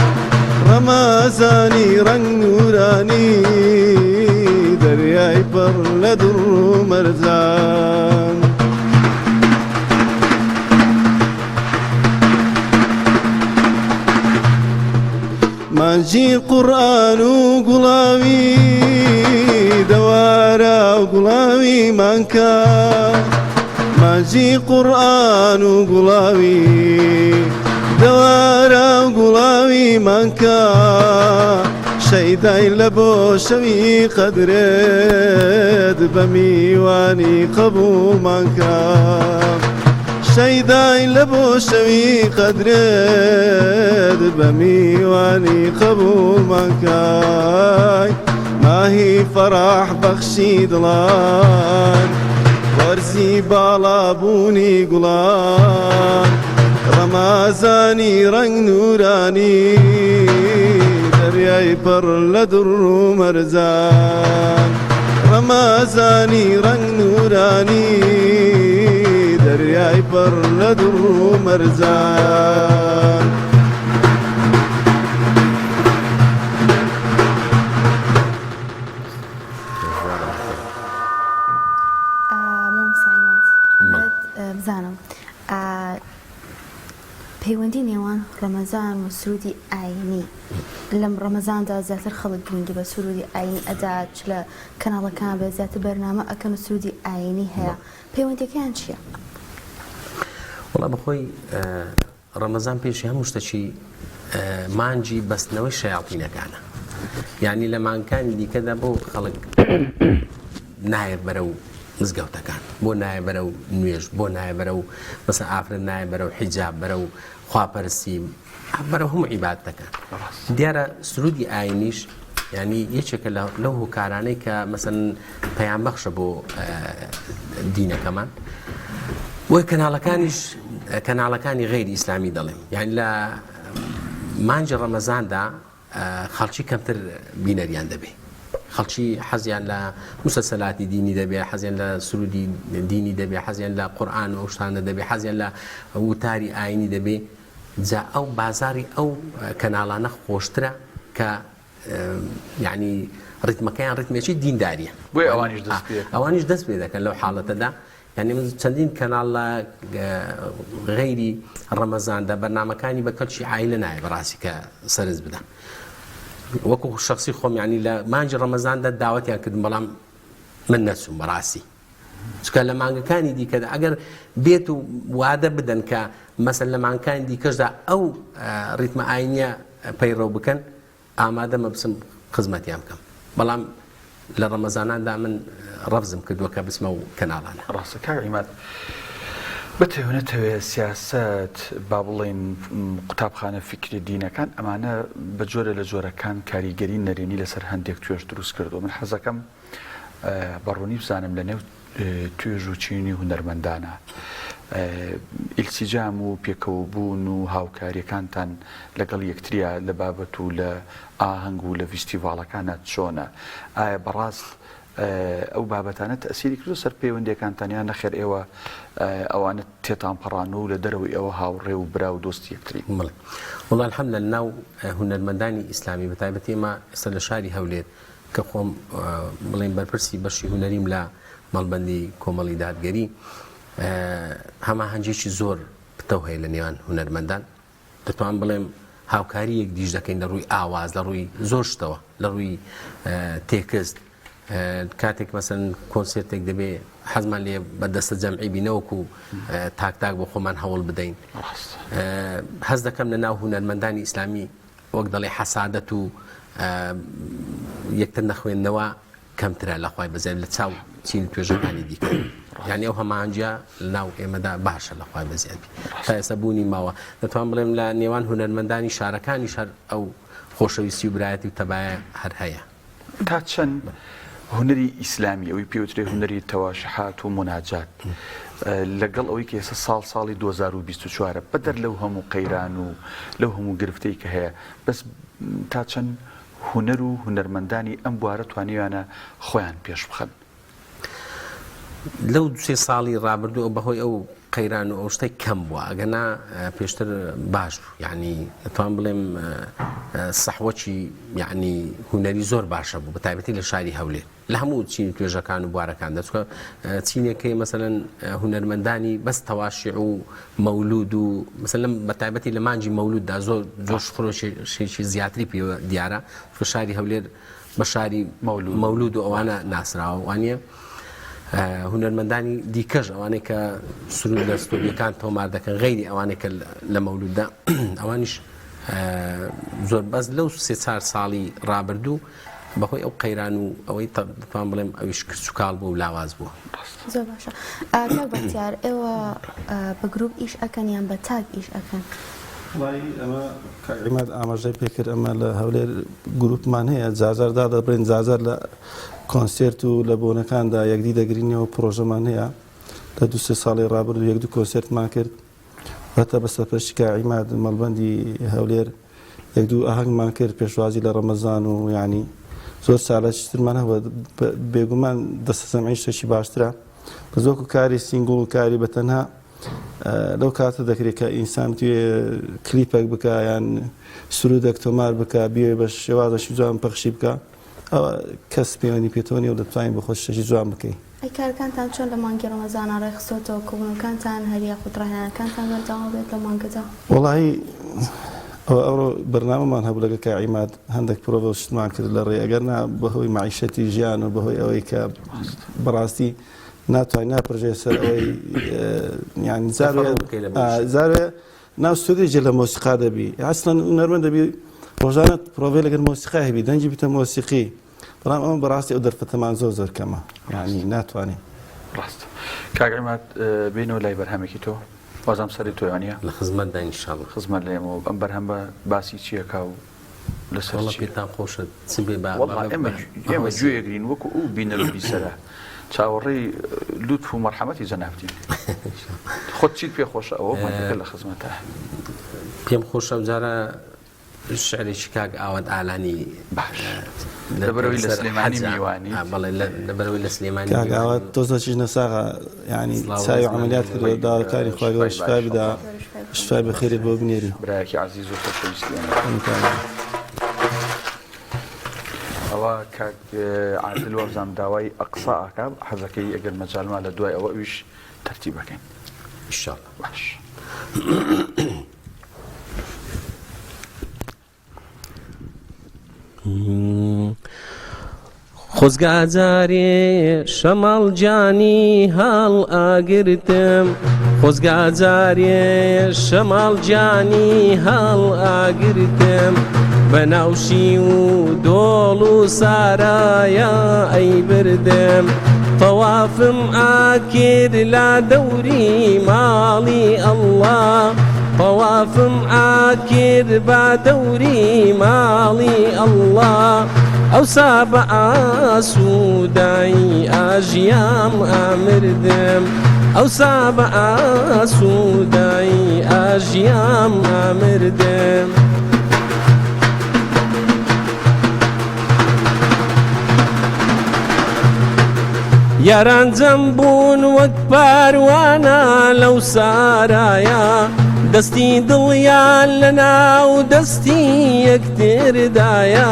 ڕەمازانی ڕەنگ نورانی دەریای پڕ لە دڕ و مەرجان. مانگی قورئان و گوڵاوی دەوارا و گوڵاوی مانکە مانگی قورئان و گوڵاوی دەوارا و گوڵاوی مانکە شەیدای لە بۆ شەوی قەدرێت بە میوانی قەبووڵمانکە. شەیدای لە بۆ شەوی قەدرت بە میوانی قەبووڵمان کای ماهی فەراح بەخشی دڵان وەرزی باڵابوونی گوڵان ڕەمازانی ڕەنگ نورانی دەریای پڕ لە دڕ و مەرجان ڕەمازانی ڕەنگ نورانی دەریای پڕ لە دڕ و مەرجان. مامۆستا عیماد بزانم پەیوەندی نێوان ڕەمەزان و سرودی ئاینی. لەم ڕەمەزاندا زیاتر خەڵک گرنگی بە سروودی ئایینی ئەدات چ لە کەناڵەکان بێت زیاتر بەرنامە ئەکەن و سروودی ئایینی هەیە پەیوەندیەکەیان چییە؟ وەڵا بەخۆی ڕەمەزان پێشی هەموو شتەکی مانگی بەستنەوەی شەیاڵتینەکانە یعنی لە مانگەکانی دیکەدا بۆ خەڵک نایە بەرەو مزگەوتەکان بۆ نایە بەرەو نوێژ بۆ نایە بەرەو مەسە ئافرەت نایە بەرەو حیجاب بەرەو خواپەرستی بەرەو هەموو عیبادەتەکان دیارە سرودی ئاینیش ینی یەکێکە لەو هۆکارانەی کە مەسەن پەیام بەخشە بۆ دینەکەمان بۆی کەناڵەکانیش کەناڵەکانی غەیری ئیسلامی دەڵێم یان لە مانجی ڕەمەزاندا خەڵکی کەمتر بینەریان دەبێ خەڵکی حەزیان لە مسەسەلاتی دینی دەبێ حەزیان لە سرودی دینی دەبێ حەزیان لە قورآن و ئەو شتانە دەبێ حەزیان لە وتاری ئاینی دەبێ جا ئەو بازاری ئەو کەناڵانە خۆشترە کە یعنی ڕیتمەکەیان ڕیتمێکی دینداریە بۆیە ئەوانیش دەست پێ ئەوانیش دەست پێ دەکەن لەو حاڵەتەدا یعنی من چەندین کەناڵ لە غەیری ڕەمەزاندا بەرنامەکانی بە کەڵکی عایلە نایە بەڕاستی کە سەرنج بدەم وەکو شخصی خۆم یعنی لە مانگی ڕەمەزاندا داوەتیان کردم بەڵام من نەچووم بەڕاستی چونکە لە مانگەکانی دیکەدا ئەگەر بێت و وادە بدەن کە مەسەن لە مانگەکانی دیکەشدا ئەو ڕیتمە ئاینیە پەیڕەو بکەن ئامادەمە بچم خزمەتیان بکەم بەڵام لە ڕەمەزاناندا من ڕەفزم کردووە کە بچمە و کەناڵانە. ڕاستە کاک عیماد بتەوێ نەتەوێ سیاسەت با بڵێین قوتابخانە فیکری دینەکان ئەمانە بە جۆرە لە جۆرەکان کاریگەری نەرێنی لەسەر هەندێک توێژ دروست کردووە من حەزەکەم بە ڕوونی بزانم لە نێو توێژ و چینی هونەرمەندانە ئیلسیجام و پێکەوەبوون و هاوکاریەکانتان لەگەڵ یەکتریا لە بابەت و لە ئاهەنگ و لە ڤیستیڤاڵەکانە چۆنە؟ ئایا بەڕاست ئەو بابەتانە تەسیری کردو سەر پەیوەندیەکانتان یان نەخێر ئێوە ئەوانە تێتان پەڕان و لە دەرەوەی ئەوە هاوڕێ و برا و دۆستی یەکترین؟ بەڵێ وەڵا الحمدللە لەناو هونەرمەندانی ئیسلامی بەتایبەتی ئێمە ئێستا لە شاری هەولێر کە خۆم بڵێین بەرپرسی بەشی هونەریم لە مەڵبەندی کۆمەڵی دادگەری هەماهەنگیەکی زۆر پتەو هەیە لە نێوان هونەرمەندان دەتوان بڵێم هاوکاری یەکدیش دەکەین لە ڕووی ئاواز لە ڕووی زۆر شتەوە لە ڕووی تێکست کاتێک مەسەن کۆنسێرتێک دەبێ حەزمان لێ بە دەستە جەمعی بینەوەکو تاک تاک بۆ خۆمان هەوڵ بدەین هەز دەکەم لە ناو هونەرمەندانی ئیسلامی وەک دەڵێ حەسادەت و یەکتر نەخوێندنەوە کەمترە لە خوای بەزیاد لە چاو چین توێژەکانی دیکە یعنی ئەو هەمانجیا ناو ئێمەدا باشە لە خوای بەزیاد تا ئێستا بوونی ماوە دەتوان بڵێم لە نێوان هونەرمەندانی شارەکانی شەر ئەو خۆشەویستی و برایەتی و تەبایە هەر هەیە. تا چەند هونەری ئیسلامی ئەوەی پێوترێ هونەری تەواشحات و موناجات لەگەڵ ئەوەی کە ئێستا ساڵ ساڵی 2024 بەدەر لەو هەموو قەیران و لەو هەموو گرفتەی کە هەیە بەس تا چەند هونەر و هونەرمەندانی ئەم بوارە توانیویانە خۆیان پێش بخەن؟ لەو دوسێ ساڵی ڕابردوو ئەو بەهۆی ئەو قەیران و ئەو شتەی کەم بووە ئەگەنا پێشتر باش بوو یعنی دەتوان بڵێم سەحوەکی یعنی هونەری زۆر باشە بوو بە تایبەتی لە شاری هەولێر لە هەموو چین و توێژەکان و بوارەکان دەچکە چینێکەی مەسەلەن هونەرمەندانی بەس تەواشع و مەولود و مەسەلەن بە تایبەتی لە مانگی مەولوددا زۆر جۆش خرۆشێکی زیاتری پێوە دیارە شاری هەولێر بە شاری مەولود و ئەوانە ناسراوە وانە هونەرمەندانی دیکەش ئەوانەی کە سرود لە ستۆدیەکان تۆمار دەکەن غەیری ئەوانەی کە لە مەولوددا ئەوانیش زۆر بەس لەو سێ چار ساڵی ڕابردوو بەهۆی ئەو قەیران و ئەوەی دەتوان بڵێم ئەویش کرچ و کاڵ بوو و لاواز بووە. زۆر باشە کاک بەختیار ئێوە بە گروپ ئیش ئەکەن یان بە تاک ئیش ئەکەن؟ وەڵایی ئەمە کاک عیماد ئاماژەی پێکرد ئەمە لە هەولێر گروپمان هەیە جارجار دادەبڕین جارجار لە کۆنسێرت و لە بۆنەکاندا یەکدی دەگرینەوە پرۆژەمان هەیە لە دو سێ ساڵی ڕابردوو یەک دوو کۆنسێرتمان کرد هەتا بە سەرپەرشتی کاک عیماد مەڵبەندی هەولێر یەک دوو ئاهەنگمان کرد پێشوازی لە ڕەمەزان و یعنی زۆر چالاکیترمان هەبوو بێگومان دەستەجەمعی شتێکی باشترە بەس وەکو کاری single و کاری بە تەنها لەو کاتە دەکرێت کە ئینسان بتوێ کلیپێک بکە یان سرودێک تۆمار بکە بێ بە شێوازێکی جوان پەخشی بکە ئەوە کەس پەیوەندی پێتەوە نیە و دەتوانین بە خۆت شتێکی جوان بکەی. ئەی کارەکانتان چۆن لە مانگی ڕەمەزانا ڕێکخستۆتەوە کۆبوونەوەکانتان هەر یاخود ڕاهێنانەکانتان بەردەوام بێت لەو مانگەدا؟ وەڵایی. ئەوە ئەوڕۆ بەرنامەمان هەبوو لەگەڵ کاک عیماد هەندێک پرۆڤە و شتمان کرد لە ڕێ ئەگەر نا بەهۆی مەعیشەتی ژیان و بەهۆی ئەوەی کە بەڕاستی ناتوانین ناپرژێ سەر ئەوەی یان زارێ ناو ستۆدیۆ لە مۆسیقا دەبی ئەسڵەن هونەرمەند دەبی ڕۆژانە پرۆڤەی لەگەر مۆسیقا هەبی دەنگی بتە مۆسیقی بەڵام ئەمە بەڕاستی ئەو دەرفەتەمان زۆر زۆر کەمە یعنی ناتوانین. ڕاست کاک عیماد بینەوە لای بەرهەمێکی تۆ وازم سەری تۆ یانە لە خزمەتدا ان شاء الله. خزمەت لە ئێمەوە ئەم بەرهەمە باسی چیەکا و لەسەر وەڵا چیە؟ پێتان خۆشە چ بێ با وەڵا ئێمە ئێمە گوێ ئەگرین وەکو ئەو بینەر و بیسەرە چاوەڕێی لوتف و مەرحەمەتی جەنابتین خۆت چیت پێ خۆشە ئەوە مانگەکە لە خزمەتە. پێم خۆشە ئەمجارە شعرێکی کاک ئاوات ئالانی باش لەبەرەوەی لە سلێمانی میوانی بەڵێ لەبەرەوەی لە سلێمانی کاک ئاوات تۆزەکیش نەساغە یعنی چاوی عملیات کردووە داواکاری خوای گەورە شفای بدا شفای بەخێری بۆ بنێری برایەکی عەزیز و خۆشەویستی ئێمە ئەوە کاک عادل وابزانم داوای ئەقسا ئاکا حەزەکەی ئەگەر مەجالما لە دوای ئەوە ئەویش تەرتیبەکەین إن شاء الله باش. خۆزگا جارێ شەماڵ گیانی هەڵ ئاگرتم خۆزگا جارێ شەماڵ گیانی هەڵ ئاگرتم بە ناوشی و دۆڵ و سارایا ئەی بردم تەوافم ئاکرد لا دەوری ماڵی ئەڵڵا تەوافم ئاکرد با دەوری ماڵی ئەڵڵا ئەوسا بە ئاسوودایی ئاژیام ئامردم ئەوسا بە ئاسوودایی ئاژیام ئامردم. یاران جەم بوون وەک پاروانە لەو سارایە دەستی دڵیان لە ناو دەستی یەکتردایە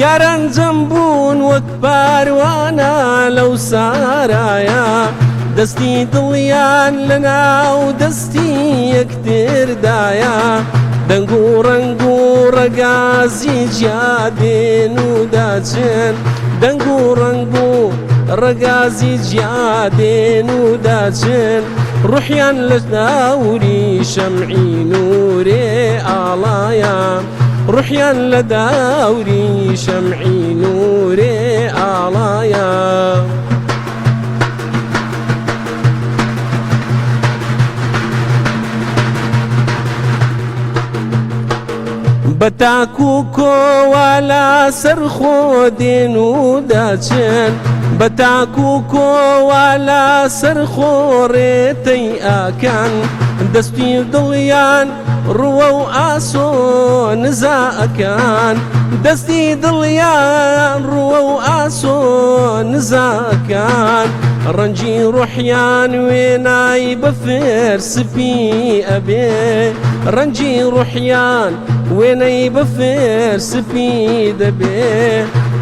یاران جەم بوون وەک پاروانە لەو سارایە دەستی دڵیان لە ناو دەستی یەکتردایە دەنگ و ڕەنگ و ڕەگازی جیا دێن و داچن دەنگ و ڕەنگ و ڕەگازی جیا دێن و داچن ڕوحیان لە داوری شەمعی نورێ ئاڵایە ڕوحیان لە داوری شەمعی نورێ ئاڵایە. بە تاک و کۆوە لە سەر خۆ دێن و دەچن بە تاک و کۆوە لە سەر خۆ ڕێتەی ئاکان دەستی دڵیان ڕووە و ئاسۆ نزا ئەکان دەستی دڵیان ڕووە و ئاسۆ نزا ئەکان ڕەنجی ڕۆحیان وێنای بەفر سپی ئەبێ ڕەنجی ڕۆحیان وێنەی بەفر سپی دەبێ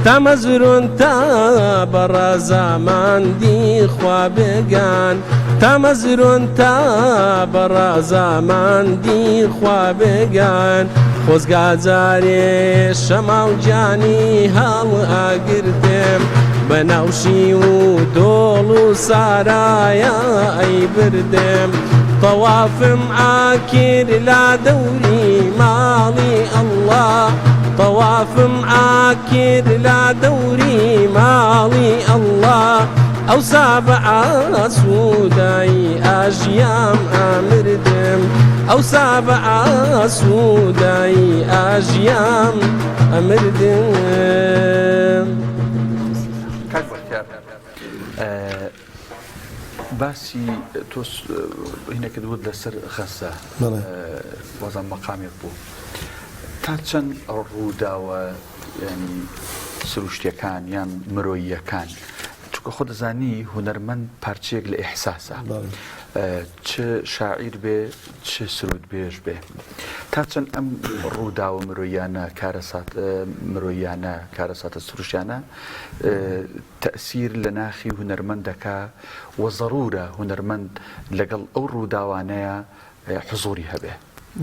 تامەزرۆن تا بە ڕەزامەندی خوا بگەن تامەزرۆن تا بە ڕەزامەندی خوا بگەن خۆزگا جارێ شەماڵ گیانی هەڵ ئەگرتم بە ناو شیو و دۆڵ و سارایا ئەی بردم تەوافم ئاکرد لا دەوری ماڵی ئەڵڵا تەوافم ئاکرد لا دەوری ماڵی ئەڵڵا ئەوسا بە ئاسوودایی ئاژیام ئامردم ئەوسا بە ئاسوودایی ئاژیام ئەمردم. کاک بەختیار باسی تۆ هینەکەت وت لەسەر غەزە وازان مەقامێک بوو تا چەند ڕووداوە ینی سروشتیەکان یان مرۆییەکان چونکە خۆ دەزانی هونەرمەند پارچەیەک لە ئیحساسە چ شاعیر بێ چ سرودبێژ بێ تا چەند ئەم ڕووداوە مرۆیانە کارەسات مرۆیانە کارەساتە سروشتیانە تەسیر لە ناخی هونەرمەند دەکا و زەرورە هونەرمەند لەگەڵ ئەو ڕووداوانەیە حزوری هەبێ.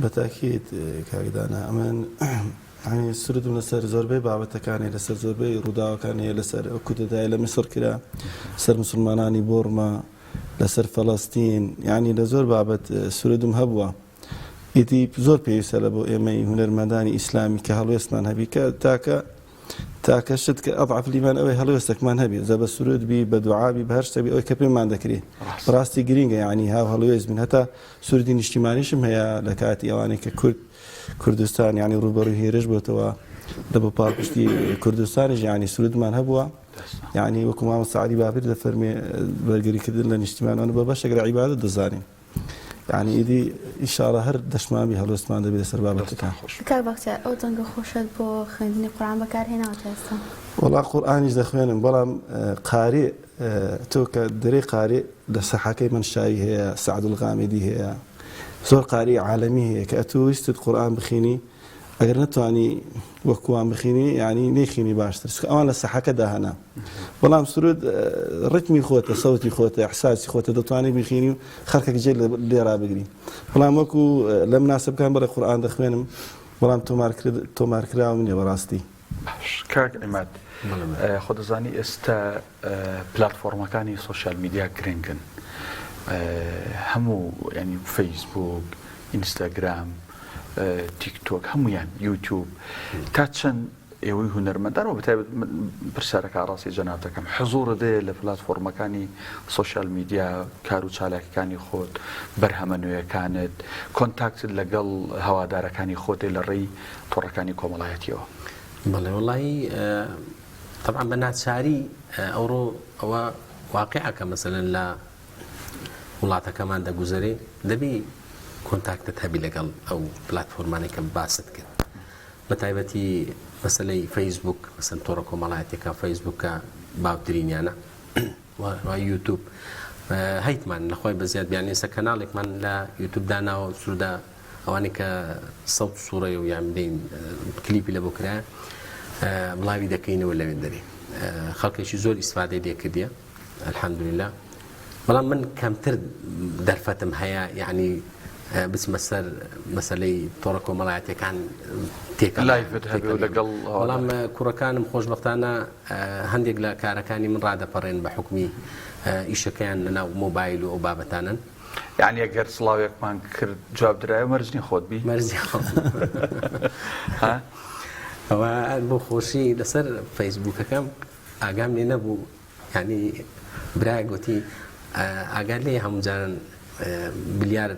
بەتاکید کاک دانا ئەمن یانی سرودم لەسەر زۆربەی بابەتەکانی لەسەر زۆربەی ڕووداوەکان هەیە لەسەر ئەو کودەتای لە میسڕ کرا سەر مسلمانانی بۆرما لەسەر فەلەستین یعنی لە زۆر بابەت سرودم هەبووە ئیدی زۆر پێویستە لە بۆ ئێمەی هونەرمەندانی ئیسلامی کە هەڵوێستمان هەبی کە تاکە تاکە شت کە ئەضعف الایمان ئەوەی هەڵوێستێکمان هەبی جا بە سرود بی بە دوعا بی بە هەر شتێک بی ئەوەی کە پێمان دەکرێ بەڕاستی گرینگە یعنی هاو هەڵوێست بین هەتا سرودی نیشتیمانیشم هەیە لە کاتی ئەوانەی کە کورد کوردستان یعنی ڕووبەڕووی هێرش بۆتەوە لە بۆ پاڵپشتی کوردستانیش یعنی سرودمان هەبووە یعنی وەکو مامۆستا عەلی باپیر دەفەرمێ بەرگریکردن لە نیشتیمان ئەوە بە بەشێک لە عیبادەت دەزانین یانی ئیدی ئیشاڵا هەر دەشمان بی هەڵوێستمان دەبی لەسەر بابەتەکان. کاک بەختیار ئەو دەنگە خۆشەت بۆ خوێندنی قورئان بەکار هێناوە تا ئێستا؟ وەڵا قورئانیش دەخوێنم بەڵام قاری تۆ کە دەرێی قاری لە سەحەکەی مەنشاوی هەیە سەعد الغامیدی هەیە زۆر قاری عالەمی هەیە کە ئەتوو ویستت قورئان بخینی ئەگەر نەتوانی وەکوان بخینی یعنی نەیخینی باشتر چونکە ئەوان لە سەحەکەدا هەنە بەڵام سرود ڕتمی خۆتە سەوتی خۆتە احساسی خۆتە دەتوانی بخینی و خەڵکێک جێ لێ ڕابگری بەڵام وەکو لە مناسبکان بەڵێ قورئان دەخوێنم بەڵام تۆمارکراوم نییە بەڕاستی. باش کاک عیماد خۆ دەزانی ئێستا پلاتفۆڕمەکانی سۆشیال میدیا گرنگن هەموو ینی فەیسبوک ئینستاگرام تیکتۆک هەمویان یوتیوب تا چەند ئێوەی هونەرمەندان و بەتایبەت پرسیارەکە ڕاستی جەنابتەکەم حزوڕت هەیە لە پلاتفۆرمەکانی سۆشیال میدیا کار و چالاکیەکانی خۆت بەرهەمە نوێیەکانت کۆنتاکتت لەگەڵ هەوادارەکانی خۆت لە ڕێی تۆڕەکانی کۆمەڵایەتیەوە؟ بەڵێ وەڵایی تەبعەن بە ناچاری ئەوڕۆ ئەوە واقیعەکە مەسەلەن لە وڵاتەکەمان دەگوزەرێ دەبی کۆنتاکتت هەبی لەگەڵ ئەو پلاتفۆرمانەی کە باست کرد بە تایبەتی مەسەلەی فەیسبوک مەسەن تۆڕە کۆمەڵایەتەکان فەیسبوک کە باوترینیانە و یوتوب هەیتمان لەخوای بەزیاد بیان ئێستا کەناڵێکمان لە یوتوب داناوە سودا ئەوانەی کە سەوت سوڕەیە و یان بدەین کلیپی لە بۆ کرایە بڵاوی دەکەینەوە لەوێن دەرێ خەڵکێکی زۆر ئیسفادەی لێ کردیە الحمدلله بەڵام من کەمتر دەرفەتم هەیە یعنی بچمە سەر مەسلەی تۆڕە کۆمەڵایەتەکان تێکەڵ لایڤت هەبێ و لەگەڵ بەڵام کوڕەکانم خۆشبەختانە هەندێک لە کارەکانی من ڕادەپەڕێن بە حکومی ئیشەکەیان لەناو مۆبایل و ئەو بابەتانن یەعنی ئەگەر سڵاوێکمان کرد جواب درایەوە مەرج نیە خۆت بی؟ مەرج نیە خۆم ها ئەوە بۆ خۆشی لەسەر فەیسبووکەکەم ئاگام لێ نەبوو یعنی برای گوتی ئاگات لێ هەموو جاران بلیار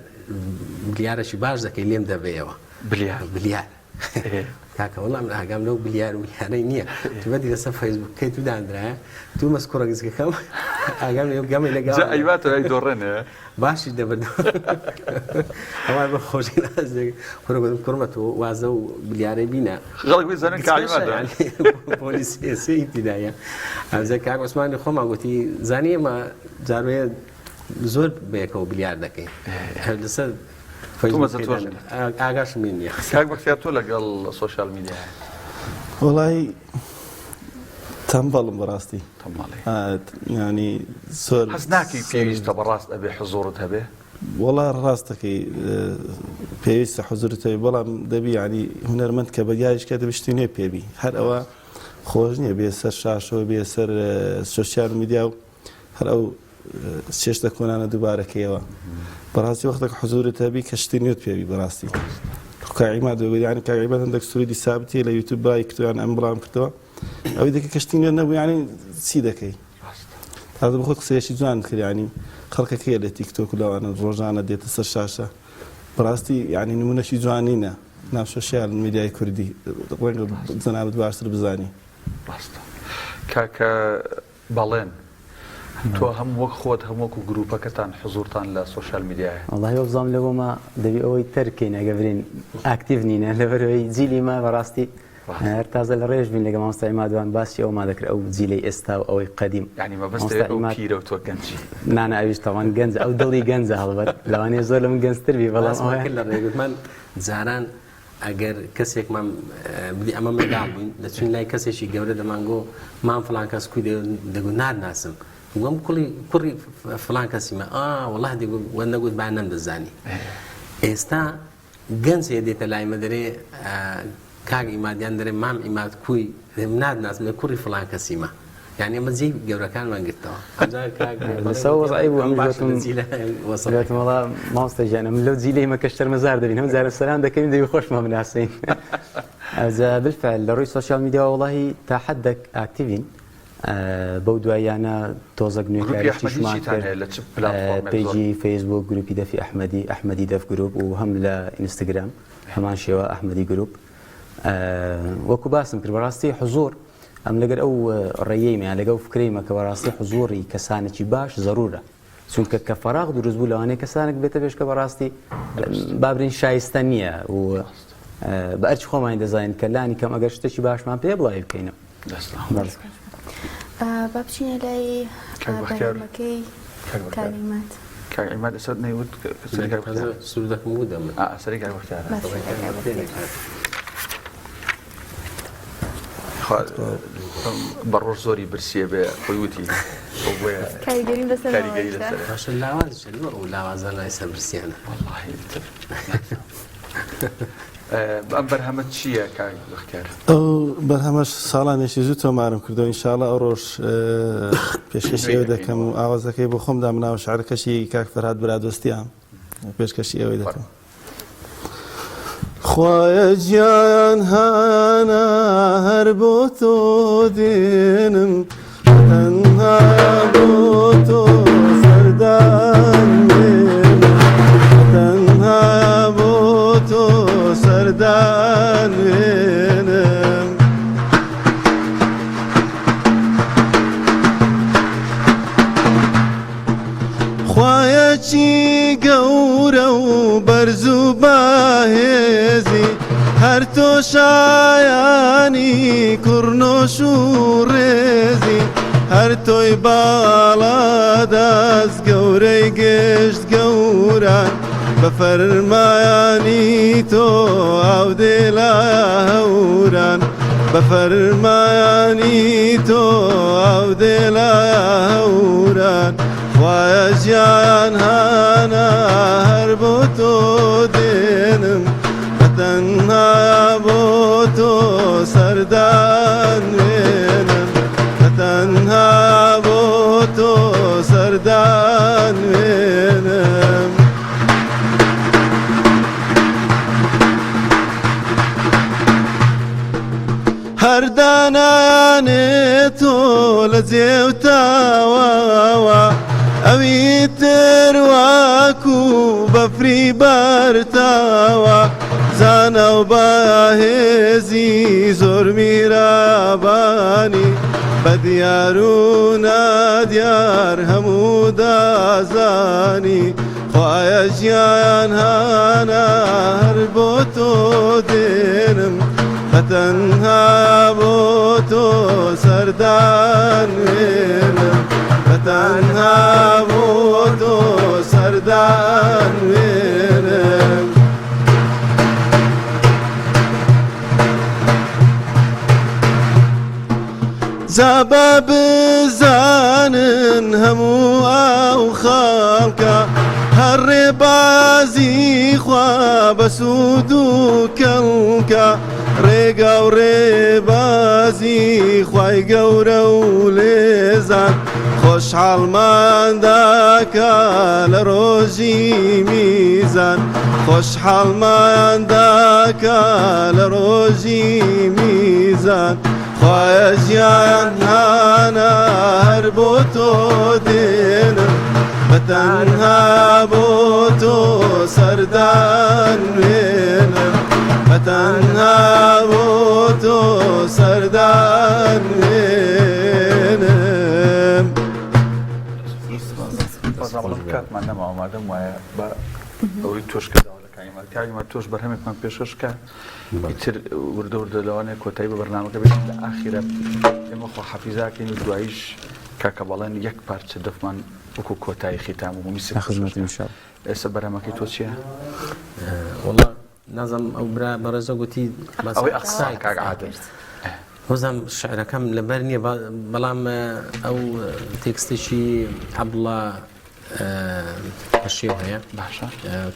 بلیارەکی باش دەکەی لێم دەبەیەوە بلیار بلیار کاکە وەڵا من ئاگام لەو بلیار و ملیارەی نییە تو بەدی لەسەر فەیسبووکەی تو دانرایە تو مەس کوڕە گزگەکەم ئاگام لێ گەمەی لەگەڵ جا ئەیباتەوە ئەی دۆڕێنێ باشی دەبرد ئەوە بە خۆشی نازێک کوڕە گوتم کوڕمە تۆ وازە و بلیارەی بینە خەڵک بزانن کە عیبادە پۆلیس سێ ئیبتیدایە ئەمجا کاک عوسمانی خۆمان گوتی زانی ئێمە جاروێ زۆر بەیەکەوە بلیار دەکەین لەسەر ئاگاشم لێ نییە. کاک بەختیار تۆ لەگەڵ سۆشیال میدیا؟ وەڵای تەمبەڵم بەڕاستی تەمبەڵی ینی زۆر هەست ناکەی پێویستە بەڕاست ئەبێ حزوڕت هەبێ؟ وەڵا ڕاستەکەی پێویستە حزورت هەبێ بەڵام دەبی ینی هونەرمەند کە بەدیاریش کە دەبی شتی نوێ پێبی هەر ئەوە خۆش نییە بێ سەر شاشەوە بێ سەر سۆشیال میدیا و هەر ئەو چێشتە کۆنانە دووبارە کەیەوە بەڕاستی وەختێک حزورت هەبی کە شتی نوێت پێبی بەڕاستی کاک عیماد بێ یانی کاک عیماد هەندێک سرودی سابتی لە یوتیوب بای کردویان ئەم بڵام کردەوە ئەوەی دەکە کە شتی نوێ نەبوو یانی چی دەکەی تازە بەخۆت قسەیەکی جوان کرد یانی خەڵکەکەی لە تیک تۆک و لەوانە ڕۆژانە دێتە سەر شاشە بەڕاستی یانی نمونەشی جوان نینە ناو سۆشیال میدیای کوردی ڕەنگە جەنابت باشتر بزانی ڕاستە کاکە بەڵێن، تۆ هەم وەک خۆت هەم وەکو گروپەکەتان حزورتان لە سۆشیال میدیایە؟ وەڵاهی وەبزانم لە بۆما دەبی ئەوەی تەرک کەین ئەگە برێین active نینە لەبەرئەوەی جیلی مە بەڕاستی هەر تازە لە ڕێش بین لەگە مامۆستا عیماد وان باسی ئەومان دەکرد ئەو جیلەی ئێستا و ئەوەی قەدیم یانی مەبەست مامۆستا ئەو عیماد پیرە و تۆ گەنجی؟ نانا ئەویش تەوان گەنجە ئەو دڵی گەنجە هەڵبەت لەوانەیە زۆر لە من گەنجتر بی بەڵام باسمان ئەوە کرد لە ڕێ گوتمان جاران ئەگەر کەسێکمان بدی ئەمە منداڵ بووین دەچوین لای کەسێکی گەورە دەمانگۆ مام فلان کەس کوی دەگوت نارناسم گوم کوڵی کوڕی فلان کەسیمە ئا وەڵا دەگوت وە نەگوت با نەمدەزانی ئێستا. گەنج هەیە دێتە لای مە دەرێ کاک عیماد یان دەرێ مام عیماد کوی دەرێ ناتناسم دەرێ کوڕی فڵان کەسیمە یانی ئەمە جێی گەورەکانمان گرتەوە ئەمجا کاک لەسەر وەزعی بوو ئەم باشە گوتم لە جیلە وەسەڵ گوتم وەڵا مامۆستا گیان ئەم لەو جیلەی مە کە شەرمەزار دەبین هەم جارە سەلام دەکەین دەبی خۆشمان بناسین ئەجا بالفعل لە ڕووی سۆشیال میدیاوە وەڵاهی تا حدێک active ین بەو دواییانە تۆزەک گروپی نوێکاریشتیشمان ئەحمەدی چیتان کرد هەیە لە چ پلاتفۆرمێک زۆر page ی فەیسبوک گروپی دەفی ئەحمەدی ئەحمەدی دەف گروپ و هەم لە ئینستاگرام هەمان شێوە ئەحمەدی گروپ وەکو باسم کرد بەڕاستی حزور ئەم لەگەر ئەو ڕێیەیمە یان لەگەڵ فکرەیمە کە بەڕاستی حزوری کەسانێکی باش زەرورە چونکە کە فەراغ دروست بوو لەوانەیە کەسانێک بێتە پێش کە بەڕاستی بابرین شایستە نییە و بە ئەرچ خۆمانی دەزانین کە لانی کەم ئەگەر شتێکی باشمان پێ بڵاوی بکەینەوە. با بچینە لای کاک بەختیار بەرنامەکەی کاک بەختیار کاک عیماد. کاک عیماد ئێستا نەیوت سەری کاک بەختیار سرودەکەم بوو دەمن ئا سەری کاک بەختیارە باشە کاک بەختیار. خوا بە ڕۆژ زۆری برسیە بێ خۆی وتی ئەو بۆیە کاریگەریم لەسەر کاریگەری نەوەشتە. لەسەرە باشە لاوازیشە لۆ ئەو لاوازە لای سەر برسیانە وەڵڵاهی ئیتر ئەم بەرهەمە چییە کاک بەختیار؟ ئەو بەرهەمەش ساڵانێکی زوو تۆمارم کردو ئینشاءاللە ئەو ڕۆژ پێشکەشی ئێوە دەکەم و ئاوازەکەی بۆ خۆم دامناوە شعرەکەشی کاک فەرهاد برادۆستیان پێشکەشی ئێوەی دەکەم. خوایە گیان هانا هەر بۆ تۆ دێنم تەنها بۆ تۆ سەردان دێنم تەنها بۆ تۆ سەردان وێنم خوایەکی گەورە و بەرز و بەهێزی هەر تۆ شایانی کوڕنۆش و ڕێزی هەر تۆی باڵا دەست گەورەی گشت گەوران بە فەرمایانی تۆ ئاودێ لە هەوران بە فەرمایانی تۆ ئاودێ لە هەوران خوایە ژیان هانا هەر بۆ تۆ دێنم بە تەنها بۆ تۆ سەردان وێنم بە تەنها بۆ تۆ سەردان وێنم. هەر دانایانێ تۆ لە جێ و تاواوە ئەوی تر واکو بەفری بەرتاوە زانا و بەهێزی زۆر میرابانی بە دیار و نادیار هەموو دازانی خوایە ژیان هانا هەر بۆ تۆ دێنم بە تەنها بۆ تۆ سەردان وێنم بە تەنها بۆ تۆ سەردان وێنم. جا با بزانن هەموو ئەو خەڵکە هەر ڕێبازی خوا بە سوود و کەڵکە ڕێگا و ڕێبازی خوای گەورە و لێزان خۆشحاڵمان داکا لە ڕۆژی میزان خۆشحاڵمان داکا لە ڕۆژی میزان خوایە ژیان هانا هەر بۆ تۆ دێنم بە تەنها بۆ تۆ سەردان وێنم بە تەنها بۆ تۆ سەردان وێنم. بەڵام کاتمان نەماوە مادەم وایە بە ئەوەی تۆش کە داوا لە کاک عیماد کاک عیماد تۆش بەرهەمێکمان پێشکەش کە ئیتر وردە وردە لەوانەیە کۆتایی بە بەرنامەکە بێت لە ئاخیرە ئێمە خۆ حەفیزاکەین و دواییش کاکە بەڵێن یەک پارچە دەفمان وەکو کۆتایی خیتام و میسک لە خزمەتم ان شاء الله. ئێستا بەرهەمەکەی تۆ چییە؟ وەڵا نازم ئەو برا بەڕێزە گوتی ئەوەی ئەقسای کاک عادل وەزام شعرەکەم لەبەر نییە بەڵام ئەو تێکستێکی عەبدوڵا پەشێو هەیە باشە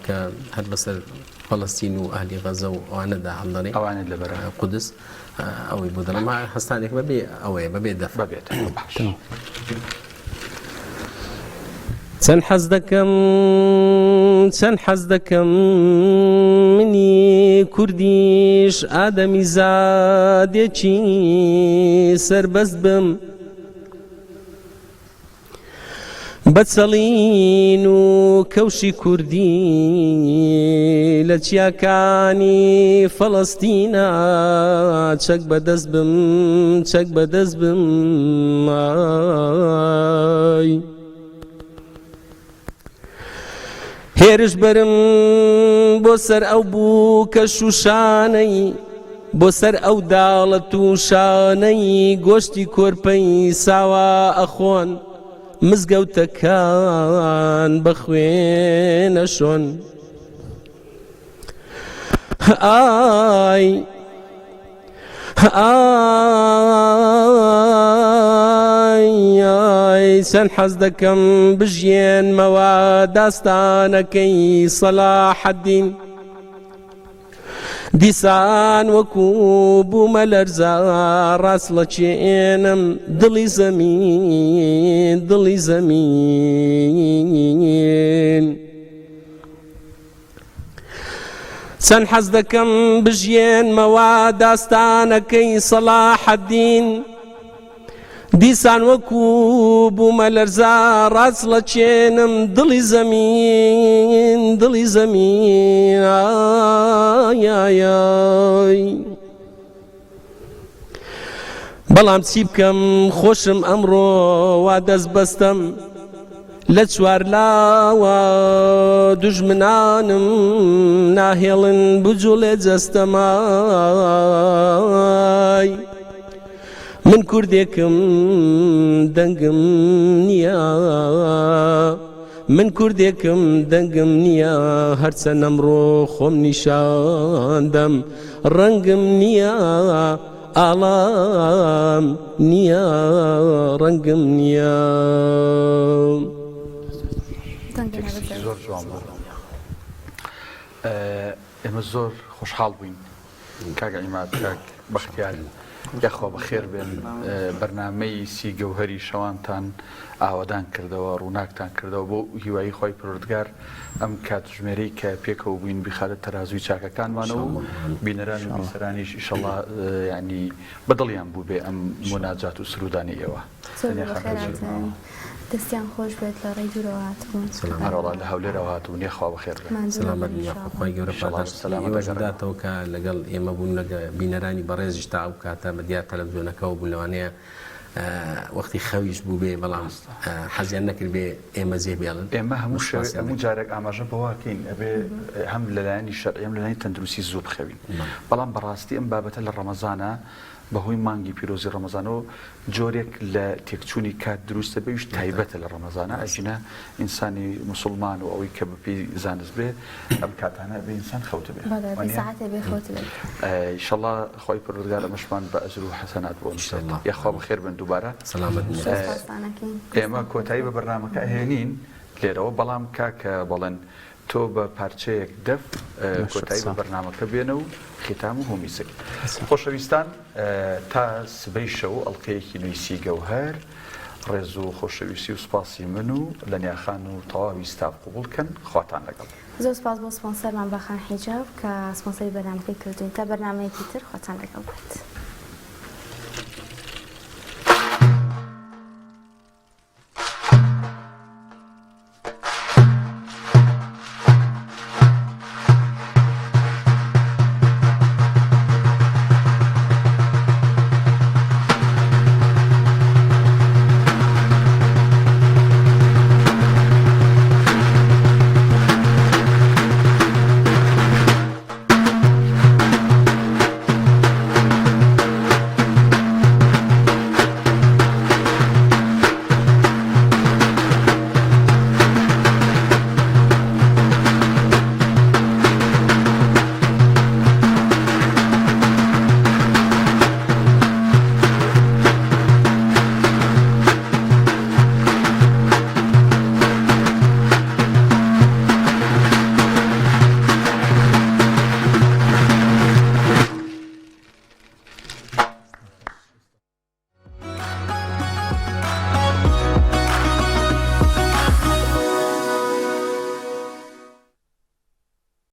کە هەر بەسەر فەڵەستین و ئەهلی غەزە و ئەوانەدا هەڵدەڵێ ئەوانت لەبەرە قودس ئەوەی بۆ دەڵێم هەستانێک بەبێ ئەوەیە بەبێ دەف بەبێت باش. چەند حەز دەکەم چەند حەز دەکەم منی کوردیش ئادەمی زادێکی سەربەست بم بە چەڵین و کەوشی کوردی لە چیاکانی فەڵەستینا چەک بەدەست بم چەک بەدەست بم ئای. هێرش بەرم بۆ سەر ئەو بووکە شوشانەی بۆ سەر ئەو داڵە تووشانەی گۆشتی کۆرپەی ساوا ئەخۆن مزگەوتەکان بە خوێنە شۆن ئای ئای ئای چەند حەز دەکەم بژیێنمەوە داستانەکەی سەلاحەدین دیسان وەکو بوومە لەرزە ڕاستڵەچێنم دڵی زەمین دڵی زەمین. چەند حەز دەکەم بژیێنمەوە داستانەکەی سەڵاحەدین دیسان وەکو بوومە لەرزە ڕاچڵەچێنم دڵی زەمین دڵی زەمین ئای ئای ئای. بەڵام چی بکەم خۆشم ئەمڕۆ وا دەست بەستەم لە چوارلاوە دوژمنانم ناهێڵن بجوڵێ جەستەمای من کوردێکم دەنگم نییە من کوردێکم دەنگم نییە هەرچەند ئەمڕۆ خۆم نیشاندەم ڕەنگم نییە ئاڵام نییە ڕەنگم نییە. تێکستێکی زۆر جوان بوو ئێمە زۆر خۆشحاڵ بووین کاک عیماد کاک بەختیار یاخوا بەخێر بێن بەرنامەی سی گەوهەری شەوانتان ئاوەدان کردەوە ڕووناکتان کردەوە بۆ هیوایی خوای پەروەردگار ئەم کاتژمێرەی کە پێکەوە بووین بیخاتە تەرازووی چاکەکانمانەوە و بینەران و بیسەرانیش ئیشەڵا یعنی بەدڵیان بووبێ ئەم موناجات و سروودانەی ئێوە. زۆر بەخێرهاتن. دەستیان خۆش بێت لە ڕێی دوورەوە هاتبوون. هەروەڵا لە هەولێرەوە هاتبوون یاخوا بەخێر بێن. ماندوو سەلامەت نەبن بن یاخوا ان شاء خوای گەورە ئیشەڵا پاداشتی سەلامەت ئێوەش ئەگەڕێنەوە. بداتەوە کە لەگەڵ ئێمە بوون لەگە بینەرانی بەڕێزیش تا ئەو کاتە بە دیار تەلەفزیۆنەکەوە بوون لەوانەیە وەختی خەویش بووبێ بەڵام حەزیان نەکردبێ ئێمە جێ بێڵن ئێمە هەموو شەوێ سوپاسیان هەموو دەکەین. جارێک ئاماژە بەوەکەین ئەبێ هەم لەلایەنی شەرعی هەم لەلایەنی تەندروستی زوو بخەوین بەڵام بەڕاستی ئەم بابەتە لە ڕەمەزانە بەهۆی مانگی پیرۆزی ڕەمەزانەوە جۆرێک لە تێکچوونی کات دروست دەبێ ئەویش تایبەتە لە ڕەمەزانە ئەگینا ئینسانی موسڵمان و ئەوەی کە بەپێی زانست بێ ئەم کاتانە ئەبێ ئینسان خەوتبێ بەڵێ بێ وانیە؟ سەعاتێ بێ خەوتبێت. ئیشەڵا خوای پەروەردگار ئەمەشمان بە ئەجر و حەسەنات بۆ نووسێت. ئیشەڵا. یاخوا بەخێر بن دووبارە. سەلامەت بن. زۆر سوپاستان ئەکەین. ئێمە کۆتایی بە بەرنامەکە ئەهێنین لێرەوە بەڵام کاکە بەڵێن تۆ بە پارچەیەک دەف کۆتایی بە بەرنامەکە بێنە و ختامه میسک. خۆشەویستان تا سبەی شەو ئەڵقەیەکی نوێی سی گەوهەر ڕێز و خۆشەویستی و سوپاسی من و لەنیا خان و تەواوی ستاف قبوڵ کەن خواتان لەگەڵ. زۆر سوپاس بۆ سپۆنسەرمان باخان حیجاب کە سپۆنسەری بەرنامەکەی کردوین تا بەرنامەیەکی تر خواتان لەگەڵ بێت.